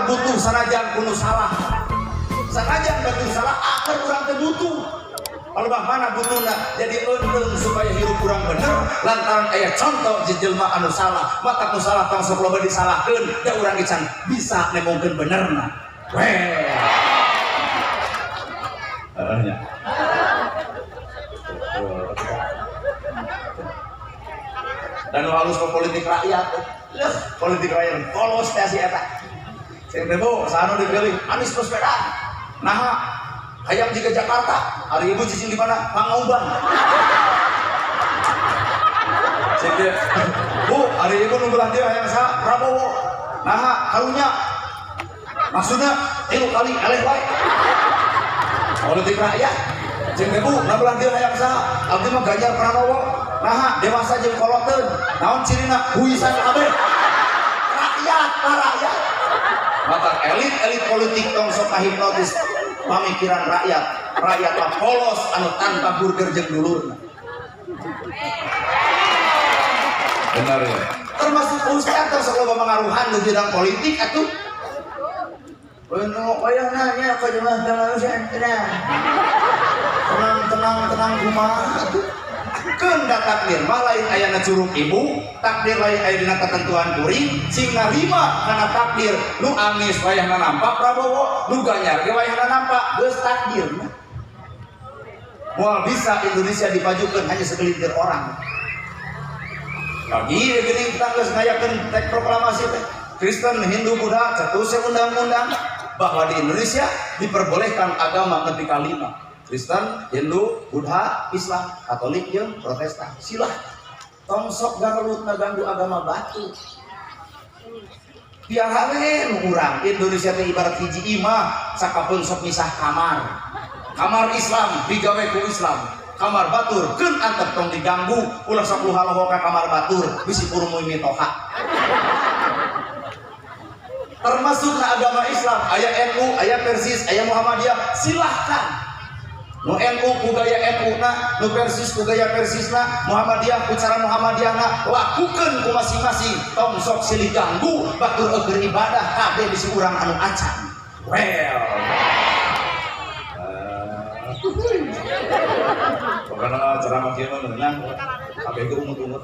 Angger butuh sanajan kuno salah. Sanajan batur salah angger urang teh butuh. Palebah mana butuhna jadi eundeung supaya hirup urang bener lantaran aya contoh jelema anu salah. Mata nu salah tong sok loba disalahkeun da urang ge can bisa nemongkeun benerna. Weh. Heeh nya. Dan halus ke politik rakyat. Leuh, politik rakyat polos teh si eta. Sing teh bu, saha nu dipilih? Anies Baswedan. Naha hayang jiga Jakarta, hari ibu cicing di mana? Pangauban. Sing teh, bu, hari ibu nunggu dia hayang saha? Prabowo. Naha karunya. Maksudna 3 kali eleh wae. Politik rakyat. Sing teh bu, nabelah dia hayang saha? Abdi mah Ganjar Pranowo. Naha dewasa jeung koloteun. Naon cirina? Huisan kabeh. Rakyat, rakyat. Maka elit-elit politik tong sok kahipnotis pamikiran rakyat. Rakyat mah polos anu tanpa burger jeung dulurna. Benar ya. Termasuk ustaz tong sok loba mangaruhan di bidang politik atuh. Ono wayahna nya ka jemaah tenang. Tenang tenang tenang kumaha atuh. Keun da takdir mah lain ayana curug ibu, takdir lain aya dina ketentuan kuring, sing narima kana takdir nu Anies wayahna nampak Prabowo, nu Ganjar ge wayahna nampak, geus takdir. Moal bisa Indonesia dipajukeun hanya segelintir orang. Pagi geuning kita geus ngayakeun tek proklamasi teh. Kristen, Hindu, Buddha, cetus undang-undang bahwa di Indonesia diperbolehkan agama nepi ka 5. Kristen, Hindu, Buddha, Islam, Katolik, jeung Protestan. Silah. Tong sok garelut ngaganggu agama batu. Piara we nu urang Indonesia teh ibarat hiji imah sakapeung sok misah kamar. Kamar Islam digawe ku Islam. Kamar batur keun antep tong diganggu ulah sok luha-loho ka kamar batur bisi purumuy mitoha. Termasuk na agama Islam, aya NU, aya Persis, aya Muhammadiyah, silahkan. Nu NU ku gaya NU na, nu Persis ku gaya Persis na, Muhammadiyah ku cara Muhammadiyah na, lakukeun ku masing-masing. Tong sok silih ganggu batur eueuh ibadah kabeh bisi urang anu acan. Well. Pokokna ceramah kieu mah meunang kabeh ge ungut-ungut.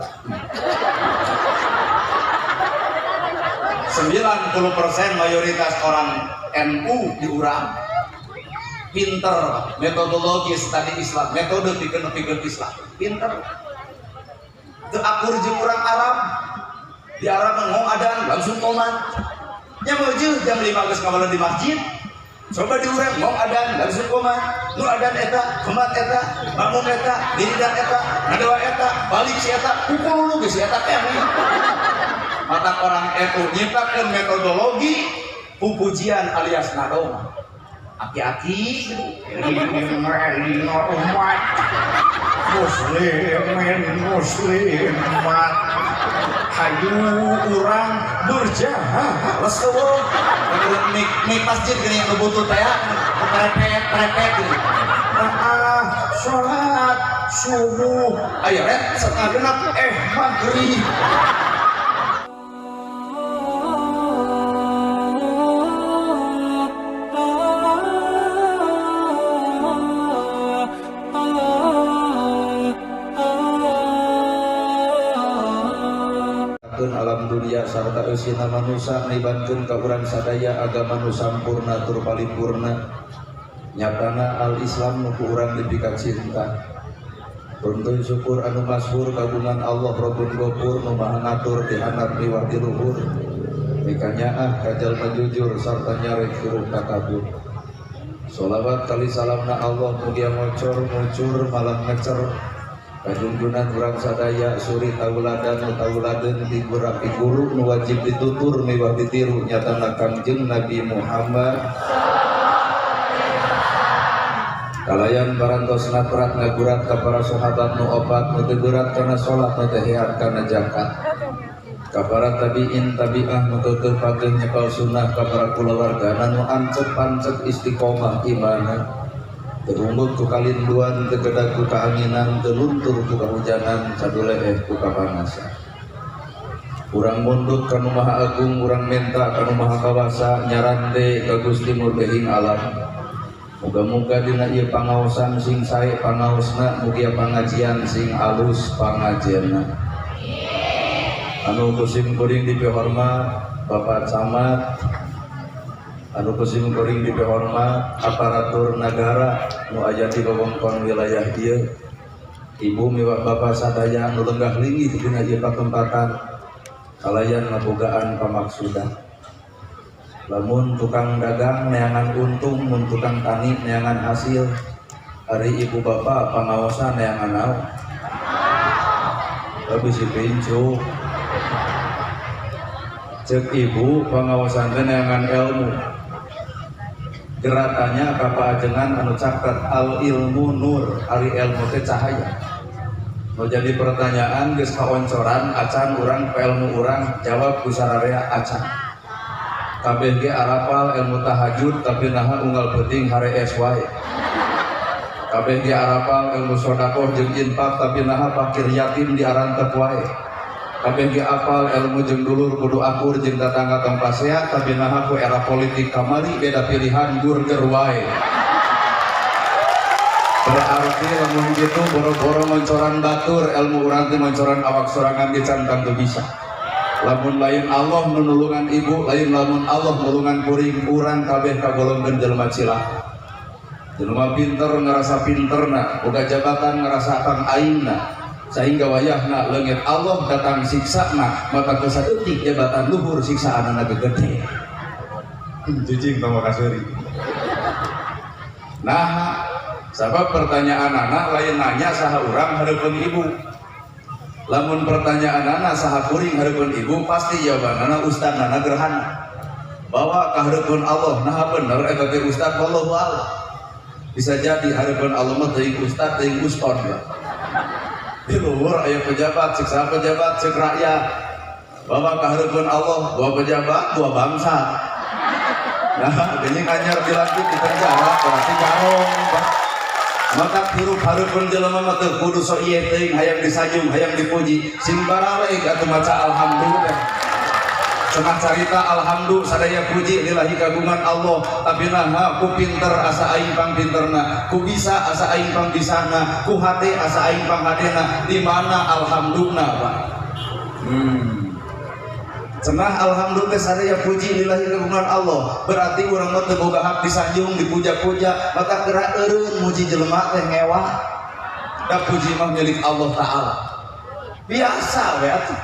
90% mayoritas orang NU di urang pinter metodologi studi Islam, metode pikeun-pikeun Islam, pinter. Teu akur jeung urang Arab, di Arab ngomong adan langsung komat. Nya meujeun jam 5 geus ngawalan di masjid. Coba di urang ngomong adan langsung komat. Nu adan eta, komat eta, makmum eta, wiridan eta, ngadoa eta, balik si eta, pukul lu geus si eta keneh. Mata orang NU nyiptakeun metodologi pupujian alias nadoma. Aki-aki umat muslimin muslimat hayu urang berjahat les eueuh mik masjid geuning nu butuh teh prepet prepet geuning. Ah, salat subuh aya ret setengah genap maghrib. Alam dunia sarta eusina manusa nibankeun ka urang sadaya agama nu sampurna tur paripurna nyatana al Islam nu ku urang dipika cinta. Tuntun syukur anu masyhur kagungan Allah Rabbul Ghafur nu maha ngatur di handap liwat di luhur mikanyaah ka jalma jujur sarta nyarek hirup takabur. Sholawat kali salamna Allah mugia ngocor ngucur malam ngecer kajungjunan urang sadaya suri tauladan nu tauladeun ti guru nu wajib ditutur miwah ditiru nyatana Kangjeng Nabi Muhammad. Kalayan barantos natrat ngagurat ka para sahabat nu opat nu teu berat kana salat nu teu heat kana zakat. Ka para tabiin tabiah nu teu pageuh nyepal sunnah ka para kulawargana nu ancep pancet istiqomah imana. Terungut ku kalinduan, tegedag ku kaanginan, teluntur ku kahujanan, saduleeh ku kapanasan. Urang mundut ka Nu Maha Agung, urang menta ka Nu Maha Kawasa, nyarande ka Gusti nu leuhing alam. Muga-muga dina ieu pangaosan sing sae pangaosna, mugia pangajian sing alus pangajianna. Anu kusim kuring dipihormat Bapak Camat, anu kusim kuring dipihormat aparatur negara nu aya di wewengkon wilayah ieu, ibu miwah bapak sadaya anu lenggah linggih dina ieu patempatan kalayan ngabogaan pamaksudan. Lamun tukang dagang neangan untung, mun tukang tani neangan hasil, ari ibu bapak pangaosan neangan naon? Tapi si pincuk. Cek ibu pangaosan teh neangan ilmu. Gerakannya ka paajengan anu caket al ilmu nur, ari ilmu teh cahaya. Nu jadi pertanyaan geus kaoncoran acan urang ku ilmu urang, jawab ku sararea acan. Kabeh ge arapal ilmu tahajud tapi naha unggal peuting harees wae. Kabeh ge arapal ilmu sedekah jeung infak tapi naha fakir yatim diarantep wae. Kabeh ge apal ilmu jeung dulur kudu akur jeung tatangga tong pasea tapi naha ku era politik kamari beda pilihan burger wae. Berarti lamun kitu boro-boro moncoran batur ilmu urang teh moncoran awak sorangan ge can tangtu bisa. Lamun lain Allah nu nulungan ibu, lain lamun Allah nulungan kuring, urang kabeh kagolongkeun jelema cilaka. Jelema pinter ngerasa pinterna, boga jabatan ngerasa pang aingna, sehingga wayahna leungit Allah datang siksana, maka kesaeutik jabatan luhur siksaanana gede. Cicing tong kaseuri. Nah, sabab pertanyaan anak lain nanya saha urang hareupeun ibu. Lamun pertanyaan anak saha kuring hareupeun ibu, pasti jawabanana ustadnana gerhana. Bawa ka hareupeun Allah, naha bener eta teh ustad, wallahu a'lam. Bisa jadi hareupeun Allah mah teuing ustad teuing uston lah. Di luhur aya pejabat, cek saha pejabat, cek rakyat. Bawa ka hareupeun Allah, dua pejabat, dua bangsa. Nah, geuning anyar dilantik di penjara, berarti garong, Pak. Maka hirup hareupeun jelema mah teu kudu sok ieu teuing hayang disanjung, hayang dipuji. Sing baraleg atuh maca alhamdulillah. Cenah carita alhamdulillah sadaya puji lillahi kagungan Allah, tapi naha ku pinter asa aing pang pinterna, ku bisa asa aing pang bisana, ku hate asa aing pang hadena, di mana alhamdulillah, Pak? Cenah alhamdulillah sadaya puji lillahi kagungan Allah, berarti urang mah teu boga hak disanjung, dipuja-puja, mata geura eureun muji jelema teh ngewa. Da puji mah milik Allah Ta'ala. Biasa we atuh.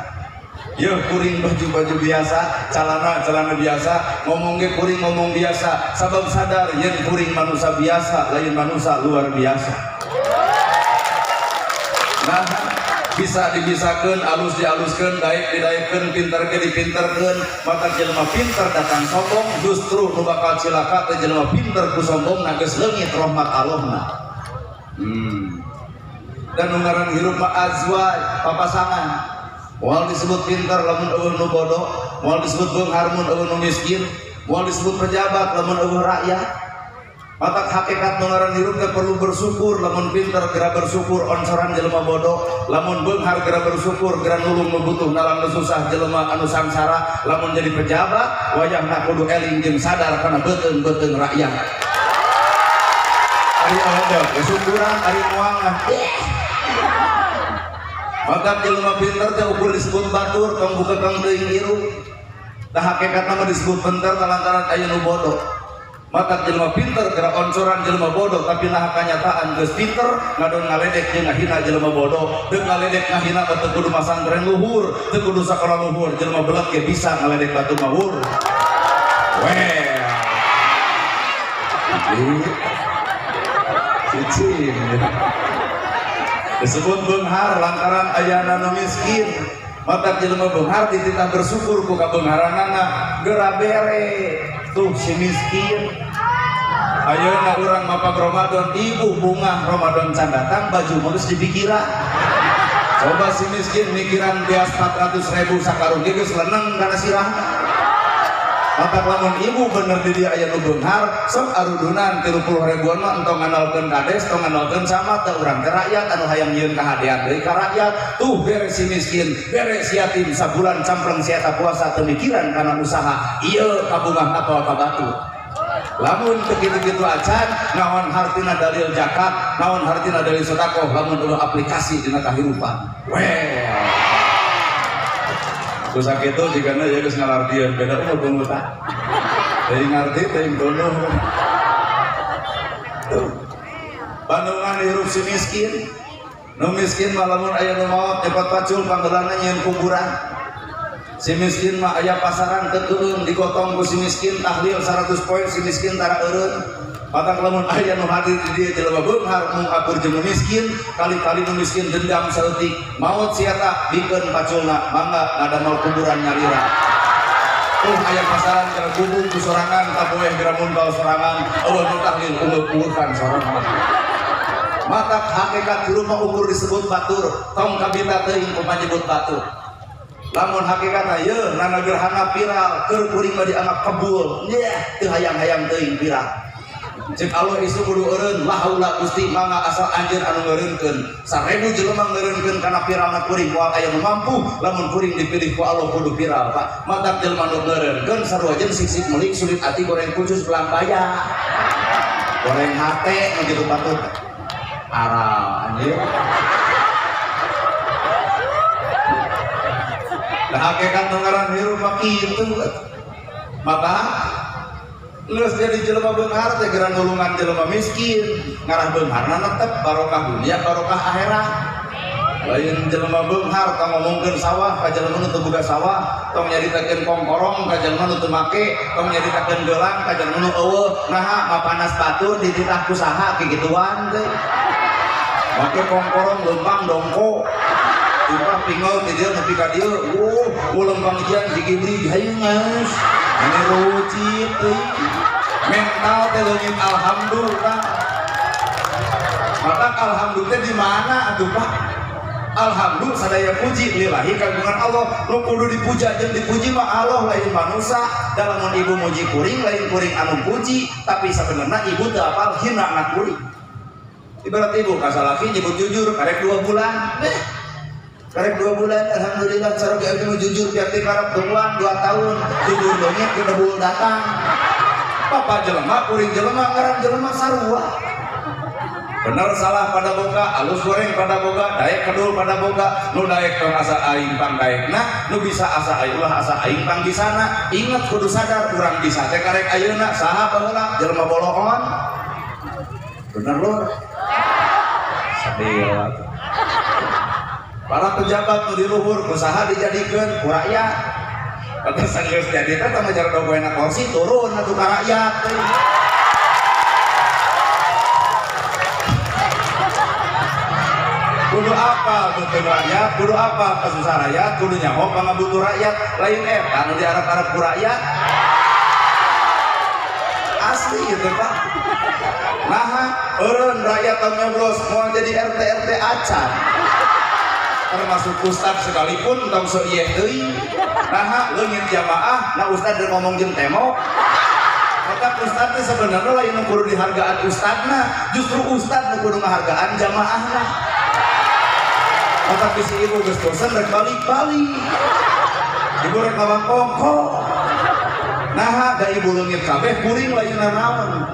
Yeuh kuring baju-baju biasa, calana-calana biasa, ngomong ge kuring ngomong biasa, sabab sadar yen kuring manusia biasa, lain manusia luar biasa. Nah, bisa dibisakeun, alus dialuskeun, daek didaekeun, pinter ge dipinterkeun, maka jelema pinter datang sombong, justru nu bakal cilaka teh jelema pinter ku sombong na geus leungit rahmat Allahna. Dan nu ngaran hirup mah azwaj, papasangan. Moal disebut pinter lamun eueuh nu bodoh, moal disebut beunghar mun eueuh nu miskin, moal disebut pejabat lamun eueuh rakyat. Matak hakikat nu ngaran hirup teh perlu bersyukur, lamun pinter geura bersyukur oncoran jelema bodoh, lamun beunghar geura bersyukur geura nulung nu butuh nalang nu susah jelema anu sangsara, lamun jadi pejabat wayahna kudu eling jeung sadar kana beuteung-beuteung rakyat. Ari ada kesyukuran, ari moal mah. Maka jelema pinter teh ukur disebut batur, tong buka kang teuing hirup. Tah hakikatna mah disebut pinter lantaran aya nu bodoh. Maka jelema pinter geura oncoran jelema bodoh, tapi nah kanyataan geus pinter ngadon ngaledek jeung ngahina jelema bodoh. Deuk ngaledek ngahina mah teu kudu masantren luhur, teu kudu sakola luhur, jelema belet ge bisa ngaledek batu mahur. Well. Cicing. Disebut beunghar lantaran ayana nu miskin. Mata jelema beunghar dititah bersyukur ku kabeungharanana, geura bere tuh si miskin. Ayeuna urang mapag Ramadan, ibu bunga Ramadan can datang baju mah geus dipikiran. Coba si miskin mikiran beas 400.000 sakarung ge geus leneng kana sirahna. Matak lamun ibu bener di dia aya nu beunghar, sok arudunan 30 ribuan mah entong ngandalkeun kades, tong ngandalkeun camat, da urang teh rakyat anu hayang nyieun kahadean deui ka rakyat. Tuh bere si miskin, bere si yatim sabulan campreng si eta puasa teu mikiran kana usaha. Ieu kabungah apal ka batur. Lamun teu kitu-kitu acan, naon hartina dalil zakat, naon hartina dalil sedekah, lamun eueuh aplikasi dina kahirupan. Weh. Terus sakitu jigana ya geus ngalardieun beda umur pungutan. Teuing ngarti teuing tunduh. Tuh. Bandungan hirup si miskin. Nu miskin mah lamun aya nu maot nyepot pacul panggeulana nyieun kuburan. Si miskin mah aya pasaran teu keueung digotong ku si miskin tahlil 100 poe si miskin tara eureun. Matak lamun aya nu hadir di dieu jelema beunghar mung akur jeung nu miskin, kali-kali nu miskin dendam saeutik, maot si eta bikeun paculna, mangga ngadamel kuburan nyalira. Tuh aya pasaran kana kubung ku sorangan, taboeh geura muntol sorangan, eueuh nu tahlil ungeuk-ungeukkan sorangan. Matak hakikat hirup mah ukur disebut batur, tong kabita teuing kumaha nyebut batur. Lamun hakikatna yeuh nana gerhana viral, keur kuring mah dianggap kebul, nyeh teu hayang-hayang teuing viral. Cek Allah isu kudu eureun, la haula Gusti mangga asal anjeun anu ngeureunkeun. 1000 jelema ngeureunkeun kana viralna kuring moal aya nu mampu, lamun kuring dipilih ku Allah kudu viral, Pak. Matak jelema nu ngeureunkeun sarua jeung sisik melik sulit ati goreng kucus belang baya. Goreng hate nu kitu patut. Aral anjir. Lah hakikat nu ngaran hirup mah kitu. Maka geus jadi jelema beunghar teh geura nulungan jelema miskin, ngarah beungharna netep barokah dunia barokah akhirat. Lain jelema beunghar tong ngomongkeun sawah ka jelema nu teu boga sawah, tong nyaritakeun kongkorong ka jelema nu teu make, tong nyaritakeun gelang ka jelema nu eueuh, naha mapanas batur dititah ku saha kikituan teh. Make kongkorong leumpang dongko. Timpah pingol ti dieu nepi ka dieu, wuh leumpang jian digibri hayu geus. Ini rucit teuing. Mental teh leungit alhamdulillah. Maka alhamdulillah di mana atuh Pak? Alhamdulillah sadaya puji lillahi kagungan Allah. Nu kudu dipuja jeung dipuji mah Allah lain manusa. Da lamun ibu muji kuring lain kuring anu puji, tapi sabenerna ibu teu apal hina na kuring. Ibarat ibu ka salaki nyebut jujur karek 2 bulan. Karek 2 bulan alhamdulillah cara ge abdi jujur tiap ti karep tungguan 2 tahun jujur leungit ke debul datang. Papa jelema kuring jelema ngaran jelema sarua. Bener salah pada boga, alus goreng pada boga, daek kedul pada boga, nu daek tong asa aing pang daekna, nu bisa asa aing ulah asa aing pang bisana. Ingat kudu sadar urang bisa teh karek ayeuna saha baheula jelema boloon. Bener lur. Sedih atuh. Para pejabat nu di luhur ku saha dijadikeun ku rakyat. Tapi sanggeus jadi teh tong ngajar dogoena kursi turun atuh ka rakyat teh. Kudu apa butuh rakyat, kudu apa kasusah rakyat, kudu nyaho pangabutuh rakyat, lain eta nu diarep-arep ku rakyat. Asli gitu Pak. Naha eureun rakyat tong nyoblos moal jadi RT RT acan. Termasuk ustad sekalipun tong sok ieu teuing. Naha leungit jamaah, nah ustad rek ngomong jeung tembok. Maka ustad teh sebenarnya lain nu kudu dihargaan ustadna, justru ustad nu kudu ngahargaan jamaahna. Maka bisi ibu geus bosen rek balik-balik. Ibu rek ngabangkongko. Naha da ibu leungit kabeh kuring lain nanaon.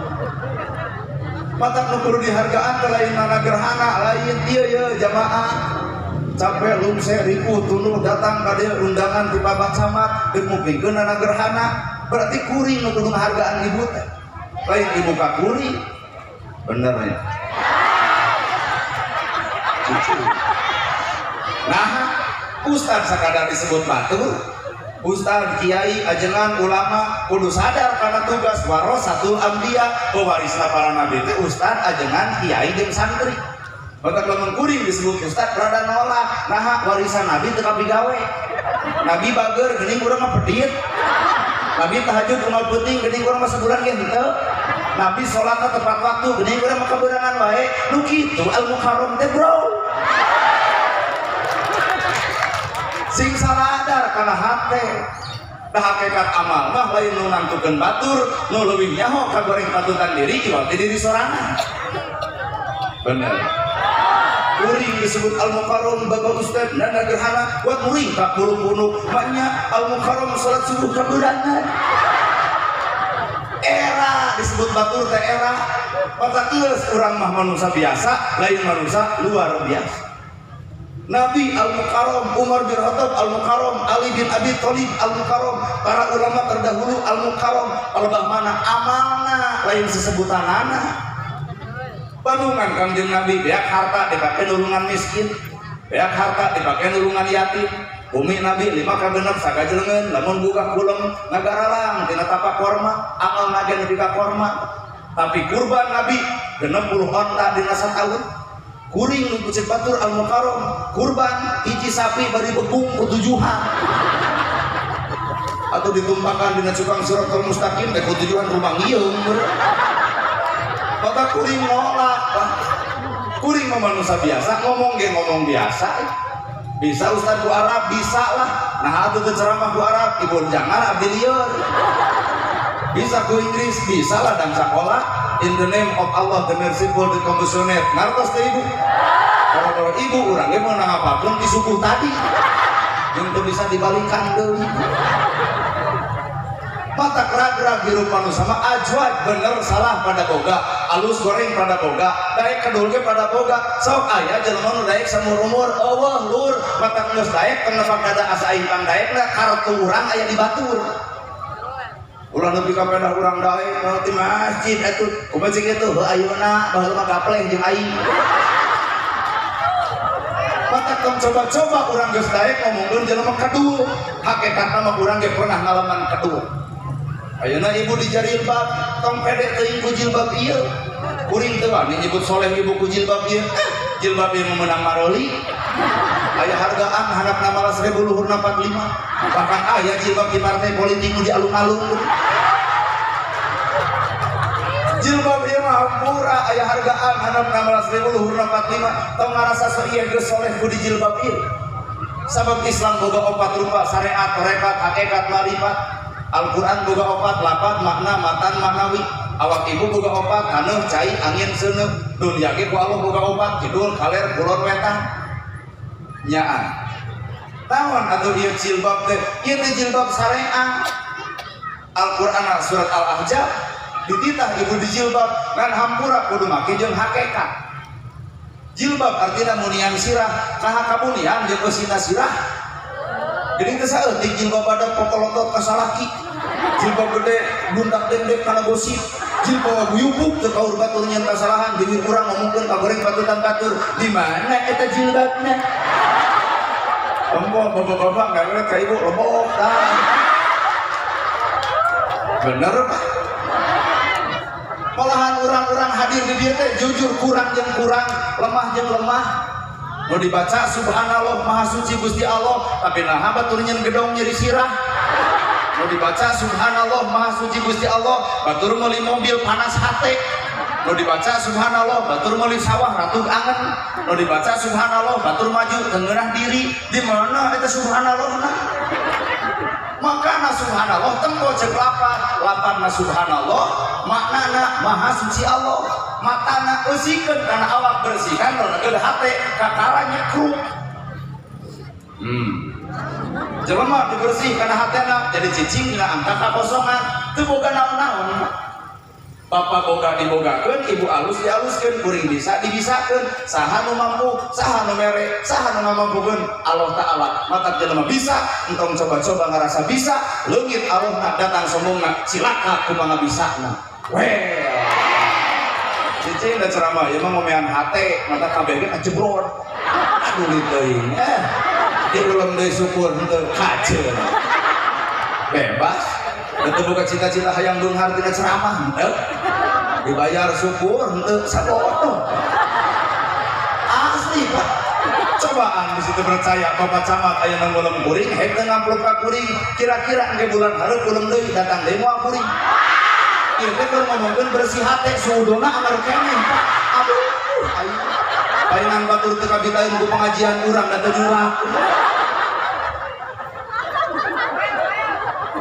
Matak nu kudu dihargaan teh lain nana gerhana, lain ieu ye jamaah. Capek lumse ripuh tunuh datang ka dieu undangan ti Bapak Camat deuk mupingkeun nana gerhana. Berarti kuring nu kudu ngahargaan ibu teh. Lain ibu ka kuring. Bener ya? Cucu. Nah, ustad sakadar disebut batur, ustad, kiai, ajengan, ulama kudu sadar karena tugas warasatul anbiya, pewarisna para nabi itu ustad, ajengan, kiai jeung santri. Batak lamun kuring disebut ustad rada nolak. Nah, warisan nabi teu kapigawe. Nabi bager geuning urang mah pedit. Nabi tahajud unggal peuting geuning urang mah sabulan ge henteu. Nabi salatna tepat waktu geuning urang mah kabeurangan wae. Nu kitu al mukarram teh bro. Sing saladar kana hate. Dah hakikat amal mah lain nu nangtukeun batur, nu leuwih nyaho kagoreng patutan diri iwal ti diri sorangan. Bener. Kuring disebut Al-Mukarram bapak ustad nana gerhana buat muring tak bulu-bulu banyak Al-Mukarram salat subuh kaberangan. Era disebut batur teh era. Mata geus urang mah manusia biasa, lain manusia luar biasa. Nabi Al-Mukarram, Umar bin Khattab Al-Mukarram, Ali bin Abi Thalib Al-Mukarram, para ulama terdahulu Al-Mukarram, palebah mana amalna lain sesebutanana. Bandungan Kangjeng Nabi beak harta dipake nulungan miskin, beak harta dipake nulungan yatim. Bumi Nabi 5 ka 6 sagajelengeun lamun buka kulem ngagaralang tina tapak korma, amal nabi nepi ka korma. Tapi kurban Nabi 60 onta dina sataun. Kuring nu kucing batur Al-Mukarram kurban hiji sapi bari begung ku tujuhan atau ditumpahkan dina cukang siratal mustaqim teh ku tujuhan rumah ngieung. Maka kuring nolak, Pak. Kuring mah manusia biasa, ngomong ge ngomong biasa. Bisa ustad ku Arab, bisa lah. Nah atuh teu ceramah ku Arab, ibu jangan abdi lieur. Bisa ku Inggris, bisa lah dan sakola. In the name of Allah, the merciful, the compassionate. Ngartos teh ibu? Kalau ibu urang ge meunang apapun ti subuh tadi. Jeung teu bisa dibalikan deui. Mata kerag-kerag hirup manusia mah ajwad, bener salah pada boga, alus goreng pada boga, daek kedul ge pada boga. Sok aya jelema nu daek samur-umur, eueuh lur, mata geus daek teu nepak dada asa aing pang daekna kartu urang aya di batur. Ulah nepi ka pedah urang daek di masjid atuh. Kumaha cik itu? Heuh ayeuna baheula mah gapleh jeung aing. Mata tong coba-coba urang geus daek ngomongkeun jelema kedul. Hakikatna mah urang ge pernah ngalaman kedul. Ayeuna ibu di jilbab, tong pede teuing ku jilbab ieu. Kuring teu wani nyebut soleh ibu ku jilbab ieu. Jilbab ieu meunang maroli. Aya hargaan handapna malah 1000 luhurna 45. Bahkan aya jilbab di partai politik nu di alun-alun. Jilbab ieu mah murah, aya hargaan handapna malah 1000 luhurna 45. Tong ngarasa ieu geus soleh ku di jilbab ieu. Sabab Islam boga opat rupa, syariat, tarekat, hakikat, marifat. Al-Quran boga opat, lapat, makna, matan, maknawi. Awak ibu boga opat, taneuh, cai, angin, seuneuh. Dunia ge ku Allah boga opat, kidul, kaler, kulon, wetan. Nyaan. Naon atuh ieu jilbab teh? Ieu teh jilbab syariat. Al-Quran surat Al-Ahzab dititah ibu di jilbab ngan hampura kudu make jeung hakikat. Jilbab artina munian sirah, kaha kamunian jeung eusina sirah. Jadi teu saeutik jilbab badak popolotot ka salaki. Jilbab gede bundak dendek kana gosip. Jilbab guyubuk teu kaur batur nyeun kasalahan, bibir urang ngomongkeun ka goreng batutan batur. Di mana eta jilbabna? Lembok bapak-bapak ngareret ka ibu lembok tah. Bener Pak. Malahan urang-urang hadir di dieu teh jujur kurang jeung kurang, lemah jeung lemah. Mau dibaca subhanallah maha suci Gusti Allah, tapi naha batur nyeun gedong nyeri sirah. Mau dibaca subhanallah maha suci Gusti Allah, batur meuli mobil panas hate. Mau dibaca subhanallah batur meuli sawah ratug angen. Mau dibaca subhanallah batur maju tengerah diri. Di mana eta subhanallahna? Makana subhanallah tempo cek lapan, lapanna subhanallah maknana maha suci Allah. Matana eusikeun kana awak bersihkan reugeuh hate kakara nyekruk. Jelema dibersih kana hatena jadi cicing dina angka kakosongan teu boga naon-naon. Bapak boga dibogakeun, ibu alus dialuskeun, kuring bisa dibisakeun, saha nu mampu, saha nu mere, saha nu ngamampukeun, Allah Ta'ala. Mata jelema bisa, entong coba-coba ngarasa bisa, leungit Allahna datang sombongna, cilaka kumaha bisana. Well. Cicing da ceramah ieu mah ngomean hate, mata kabeh ge kajebrot. Aduh teuing. Diulem deui syukur henteu kaceun. Bebas. Teu boga cita-cita hayang beunghar tina ceramah henteu. Dibayar syukur henteu sabodoh. Asli Pak. Cobaan di situ percaya Bapak Camat aya nu ngulem kuring, hek teu ngamplop ka kuring. Kira-kira engke bulan hareup ulem deui datang deui moal kuring. Ieu teh keur ngomongkeun bersih hate suudona amar keneh Pak. Aduh aing. Palingan batur teu kabitaeun ku pengajian urang da teu nyurak.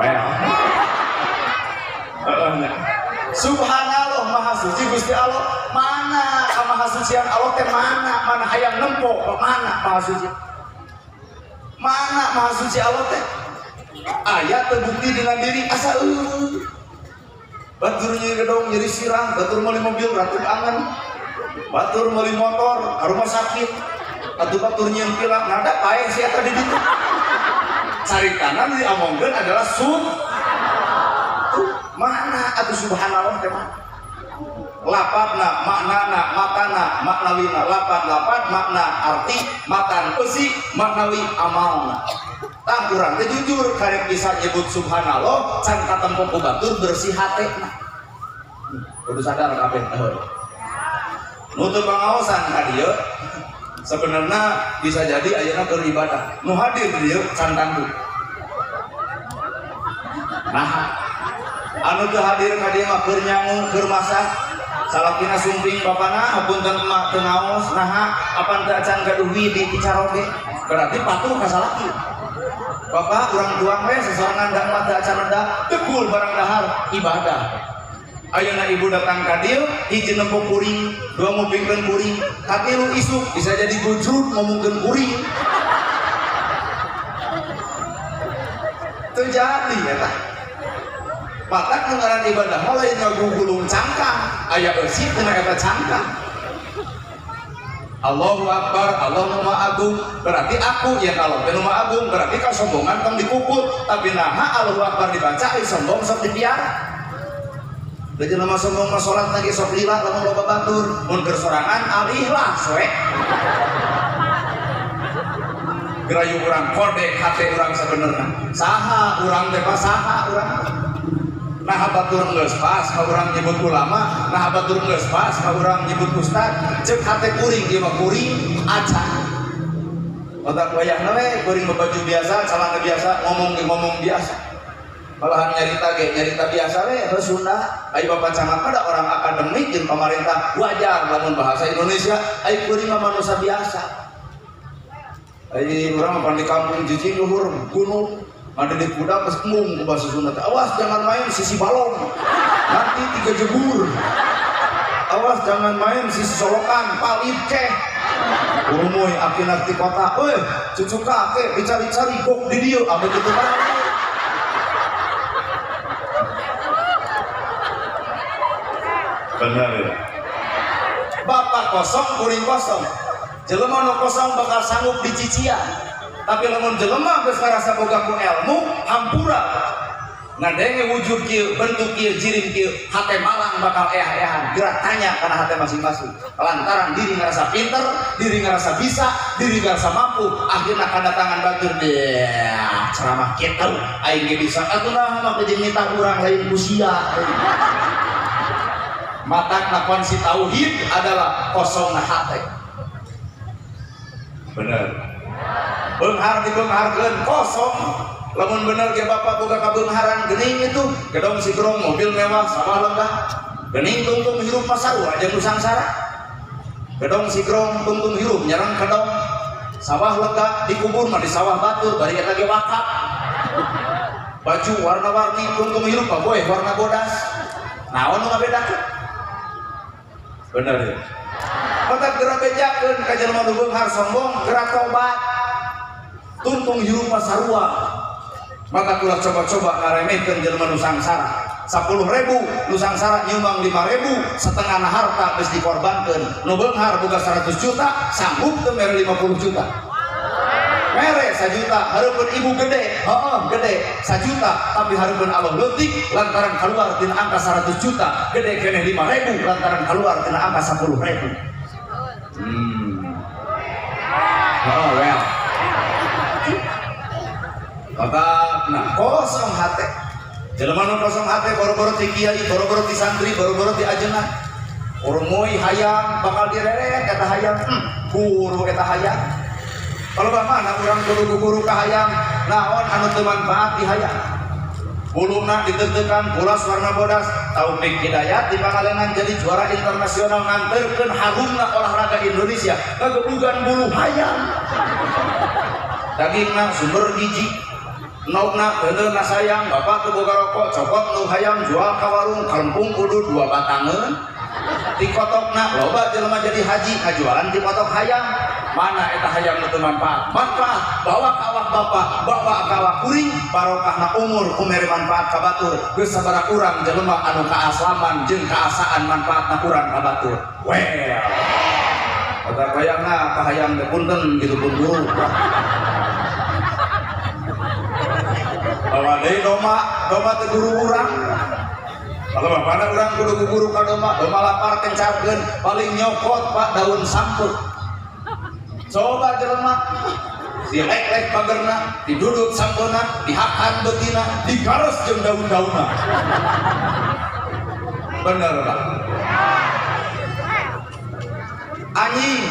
Well. Bener. Subhanallah maha suci Gusti Allah. Mana kamahasucian Allah teh mana? Mana hayang nempo mana maha suci? Mana maha suci Allah teh? Aya terbukti dengan diri asa eueuh. Batur nyeri gedong nyeri sirah, batur meuli mobil ratup angan, batur meuli motor ka rumah sakit, atuh batur nyieun pila nada paeh si eta di ditu. Caritana nu diomongkeun adalah sub. Tuh, mana atuh subhanallah teh mana? Lapatna maknana matana maknawina lapat-lapat makna arti matan eusi maknawi amalna. Tah urang teh jujur karek bisa nyebut subhanallah can katempo ku batur bersih hatena. Kudu sadar kabeh heuh. Nu teu pangaosan ka dieu sebenarnya bisa jadi ayeuna keur ibadah. Nu hadir di dieu can tangtu. Nah, anu teu hadir ka dieu mah keur nyangu, keur masak. Salakina sumping bapana hapunten emak teu ngaos naha apan teu acan gaduh widi ti caroge. Berarti patuh ka salaki. Bapak urang tuang we sesorangan da emak teu acan reda, dekul barang dahar ibadah. Ayeuna ibu datang ka dieu hiji nempo kuring, dua ngupingkeun kuring, katilu isuk bisa jadi gujrut ngomongkeun kuring. Teu jadi eta. Matak nu ngaran ibadah mah lain ngagugulung cangkang, aya eusi tina eta cangkang. Allahu Akbar, Allah nu Maha Agung, berarti aku ya kalau nu Maha Agung berarti kasombongan tong dipukul, tapi naha Allahu Akbar dibaca ai sombong sok dipiara. Da jelema sombong mah salat lagi sok lila lamun loba batur, mun keur sorangan alih lah soe. Gerayu urang kodek hate urang sabenerna. Saha urang teh saha urang. Nah batur geus pas ka urang nyebut ulama, nah batur geus pas ka urang nyebut ustad, ceuk hate kuring ieu mah kuring acan. Otak wayahna we kuring baju biasa, celana biasa, ngomong ge ngomong biasa. Malahan nyarita ge nyarita biasa we heuh Sunda. Ai bapak camat mah da orang akademik jeung pamarentah wajar lamun bahasa Indonesia, ai kuring mah manusia biasa. Ai urang mah di kampung jijing luhur gunung. Ada di kuda pas embung ke bahasa Sunda. Awas jangan main sisi balon, nanti tiga jebur. Awas jangan main sisi solokan, palit keh. Urumuy akin ti kota, weh cucu kakek dicari-cari bok di dieu, ame kitu bae. Benar ya. Bapak kosong, kuring kosong. Jelema nu kosong bakal sanggup dicician. Tapi lamun jelema geus ngarasa boga ku ilmu, hampura. Ngadenge wujud kieu, bentuk kieu, jirim kieu, hate malang bakal eah-eahan. Gerak tanya kana hate masing-masing. Lantaran diri ngarasa pinter, diri ngarasa bisa, diri ngarasa mampu, akhirna kadatangan batur deh ceramah kitu aing ge bisa atuh nah mah jeung nitah urang lain ku sia. Matakna kunci tauhid adalah kosongna hate. Bener. Beunghar dibeungharkeun kosong. Lamun bener ge bapak boga kabeungharan geuning itu gedong sigrong mobil mewah sawah lenggah. Geuning tungtung hirup mah sarua jeung nu sangsara. Gedong sigrong tungtung hirup nyareng kedong. Sawah lenggah dikubur mah di sawah batur bari eta ge wakaf. Baju warna-warni tungtung hirup mah boeh warna bodas. Naon nu ngabedakeun? Bener ya. Matak geura bejakeun ka jelema nu beunghar sombong geura tobat. Tuntung hirup mah sarua. Maka ulah coba-coba ngaremehkeun jelema nu sangsara. 10.000 nu sangsara nyumbang 5.000, setengahna harta geus dikorbankeun. Nu beunghar boga 100 juta, sanggup teu mere 50 juta. Mere 1 juta, hareupeun ibu gede, heeh gede 1 juta, tapi hareupeun Allah leutik lantaran keluar tina angka 100 juta, gede keneh 5.000 lantaran keluar tina angka 10.000. Oh well. Nah, kosong hati. Jelema nu kosong hati boro-boro ti kiai, boro-boro ti santri, boro-boro ti ajengan. Urumuy hayang bakal direret kata hayang, guru eta hayang. Kalau bah mana urang kudu guru ka hayang, naon anu teu manfaat di hayang. Buluna ditentukan bolas warna bodas, Taufik Hidayat di Pangalengan jadi juara internasional nganterkeun harumna olahraga Indonesia, kagebugan bulu hayang. Dagingna sumber gizi. Nogna heuneuna sayang, bapak teu boga rokok, cokot nu hayam jual ka warung, kalempung kudu 2 batangeun. Tikotokna loba jelema jadi haji ngajualan tikotok hayam. Mana eta hayam nu teu manfaat? Manfaat bawa ka awak bapak, bawa ka awak kuring, barokahna umur ku mere manfaat ka batur. Geus sabaraha urang jelema anu kaaslaman jeung kaasaan manfaatna urang ka batur. Well. Kata bayangna ka hayam teh punten kitu pun guru. Bawa deui doma, doma teh guru urang. Kalau bapana urang kudu guru ka doma, doma lapar kencarkeun, paling nyokot Pak daun sampeu. Coba jelema dilek-lek pagerna, didudut sampeuna, dihakan beutina, digaros jeung daun-daunna. Bener Pak. Anjing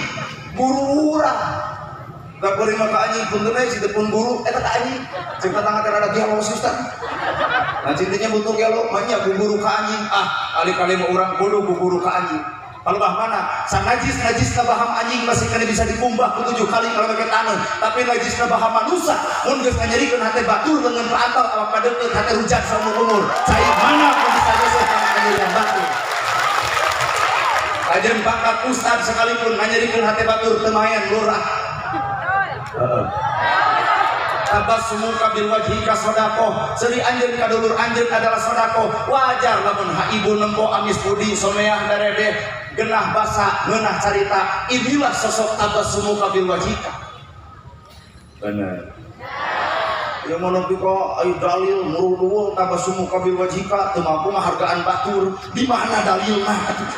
guru urang. Da kuring mah ka anjing punten we si teu pun guru eta ka anjing. Ceuk tatangga teh rada gelo si ustaz. Nah cintanya butuh gelo, mah nya guru ka anjing. Ah, kali-kali mah urang kudu guru ka anjing. Kalau bah mana, sang najis baham anjing masih kena bisa dikumbah ku 7 kali kalau pakai tanah. Tapi najis baham manusia, mun geus nganyerikeun hate batur leungeun paantal awak padeukeut hate rujak saumur-umur. Cai mana pun bisa geus nganyerikeun batur. Kajen pangkat ustad sekalipun nganyerikeun hate batur teu maen lurah. Heeh. Tabassumuka bil wajhika sodakoh, seuri anjeun ka dulur anjeun adalah sodakoh. Wajar lamun ha ibu nempo amis budi someah daredeh genah basa ngeunah carita. Inilah sosok tabassumuka bil wajhika. Bener. Ya mun nepi ka aya dalil muruluweuh tabassumuka bil wajhika teu mampu ngahargaan batur, di mana dalilna atuh?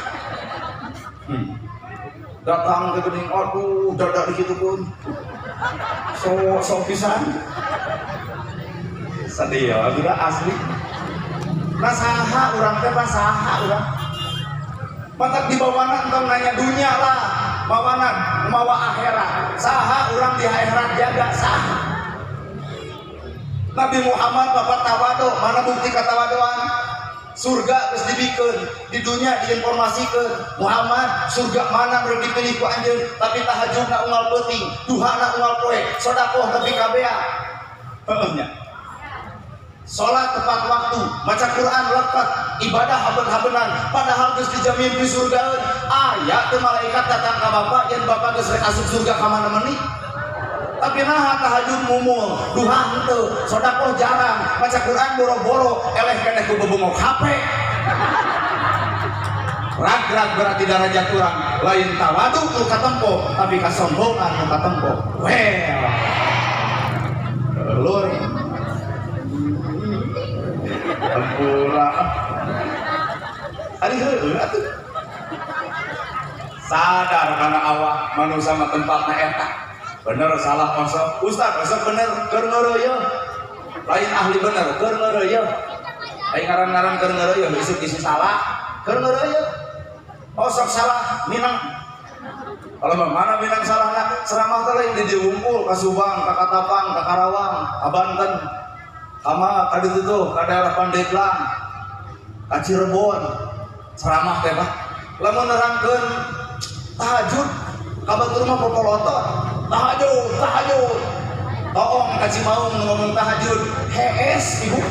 Datang ke geuning, aduh dadak di kitu pun. So pisan. Sedih ya, udah asli. Nah saha urang teh mah saha urang. Matak dibawana entong nanya dunya lah, bawana mawa akhirat. Saha urang di akhirat jaga saha. Nabi Muhammad bapak tawadu, mana bukti katawaduan? Surga geus dibikeun, di dunia diinformasikeun. Muhammad surga mana nu dipilih ku anjeun, tapi tahajudna unggal peuting, duhana unggal poe, sedekah nepi ka bea. Heueuh nya. Salat tepat waktu, maca Quran lekat, ibadah haben-habenan, padahal geus dijamin di surgaeun. Aya teu malaikat datang ka bapak yen bapak geus rek asup surga ka mana meuni? Tapi naha tahajud mumul, duha henteu, sedekah jarang, maca Quran boro-boro, eleh keneh ku bebengok HP. Rag-rag berarti darajat urang, lain tawadu nu katempo, tapi kasombongan nu katempo. Well. Lur. Tempura. Ari heueuh atuh. Sadar kana awak manusia mah tempatna eta. Bener salah osok, ustaz osok bener keur ngeureuyeuh. Lain ahli bener keur ngeureuyeuh. Lain ngaran-ngaran keur ngeureuyeuh isuk isi salah keur ngeureuyeuh. Osok salah minang. Kalau mana minang salahna ceramah teh lain di dieu wungkul ka Subang, ka Katapang, ka Karawang, ka Banten. Kama ka ditu tuh ka daerah Pandeglang, ka Cirebon. Ceramah teh Pak. Lamun nerangkeun tahajud ka batur mah popolotot. Tahajud, tahajud. Toong ka Cimaung ngomong tahajud, hees ibu.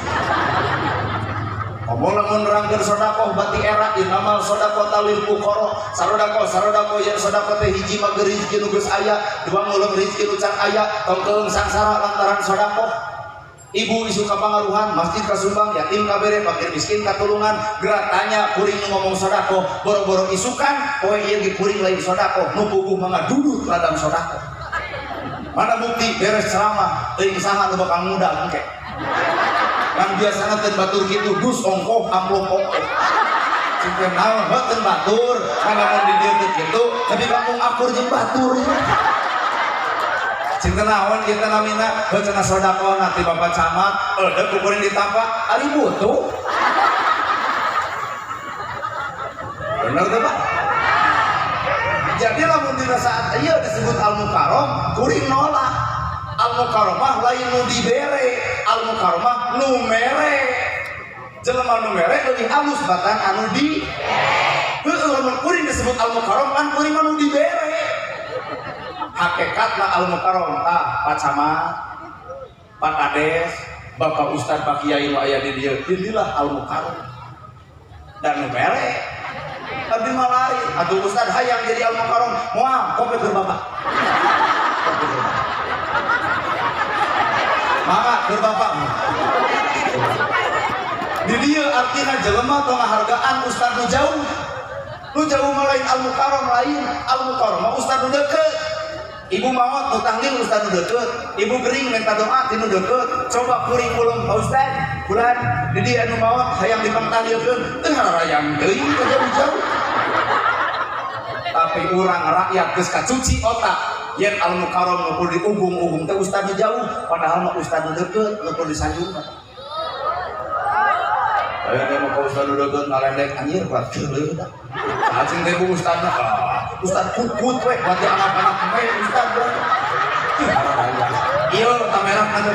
Ngomong lamun nerangkeun sedekah bati era inamal sedekah talil fuqara, sarodakoh sarodakoh yen sedekah teh hiji mah rezeki nu geus aya, dua ngulung rezeki nu can aya, tong keung sangsara lantaran sedekah. Ibu isu kapangaruhan, masjid ka Subang, yatim kabere, fakir miskin katulungan, gerak tanya kuring nu ngomong sedekah, boro-boro isukan, poe ieu ge kuring lain sedekah, nu puguh mah ngadudut ladang sedekah. Mana bukti beres ceramah, teuing saha nu bakal ngundang engke. Kan biasana teu batur kitu, dus ongkoh amplop ongkoh. Cing teh naon heuh teu batur, kan lamun di dieu teu kitu, tapi kampung akur jeung batur. Cing teh naon ieu teh namina, heuh cenah sedekah ti bapak camat, eueuh ku kuring ditampa, ari butuh. Bener teu Pak? Jadi lamun dina saat ieu disebut al-mukarram, kuring nolak. Al-mukarramah lain nu dibere, al-mukarramah nu mere. Jelema nu mere leuwih halus batan anu di. Heueuh lamun kuring disebut al-mukarram kan kuring mah nu dibere. Hakikatna al-mukarram tah Pak Camat, Pak Kades, Bapak Ustad Pak Kiai nu aya di dieu, inilah al mukarram. Dan nu mere abdi mah lain. Atuh Ustad hayang jadi al mukarram, moal kopi keur bapak. Kopi keur bapak. Mangga keur bapak. Di dieu artina jelema tong ngahargaan ustad nu jauh. Nu jauh mah lain al mukarram lain, al mukarram mah ustad nu deukeut. Ibu maot nu tahlil ustad nu deukeut, ibu gering minta doa ti nu deukeut. Coba kuring ulung Pak Ustad, bulan di dieu anu maot hayang dipangtahlilkeun, teu harayang teuing ka jauh-jauh. Tapi urang rakyat geus kacuci otak, yen al mukarram nu kudu diugung-ugung teh ustad nu jauh, padahal mah ustad nu deukeut nu kudu disanjung. Ayo teh mah ka ustad nu deukeut ngalendek anjir kuat geuleuh tah. Cacing teh bu ustadna, ustad kukut we buat di anak-anak we ustad we. Ieu kamerana teh.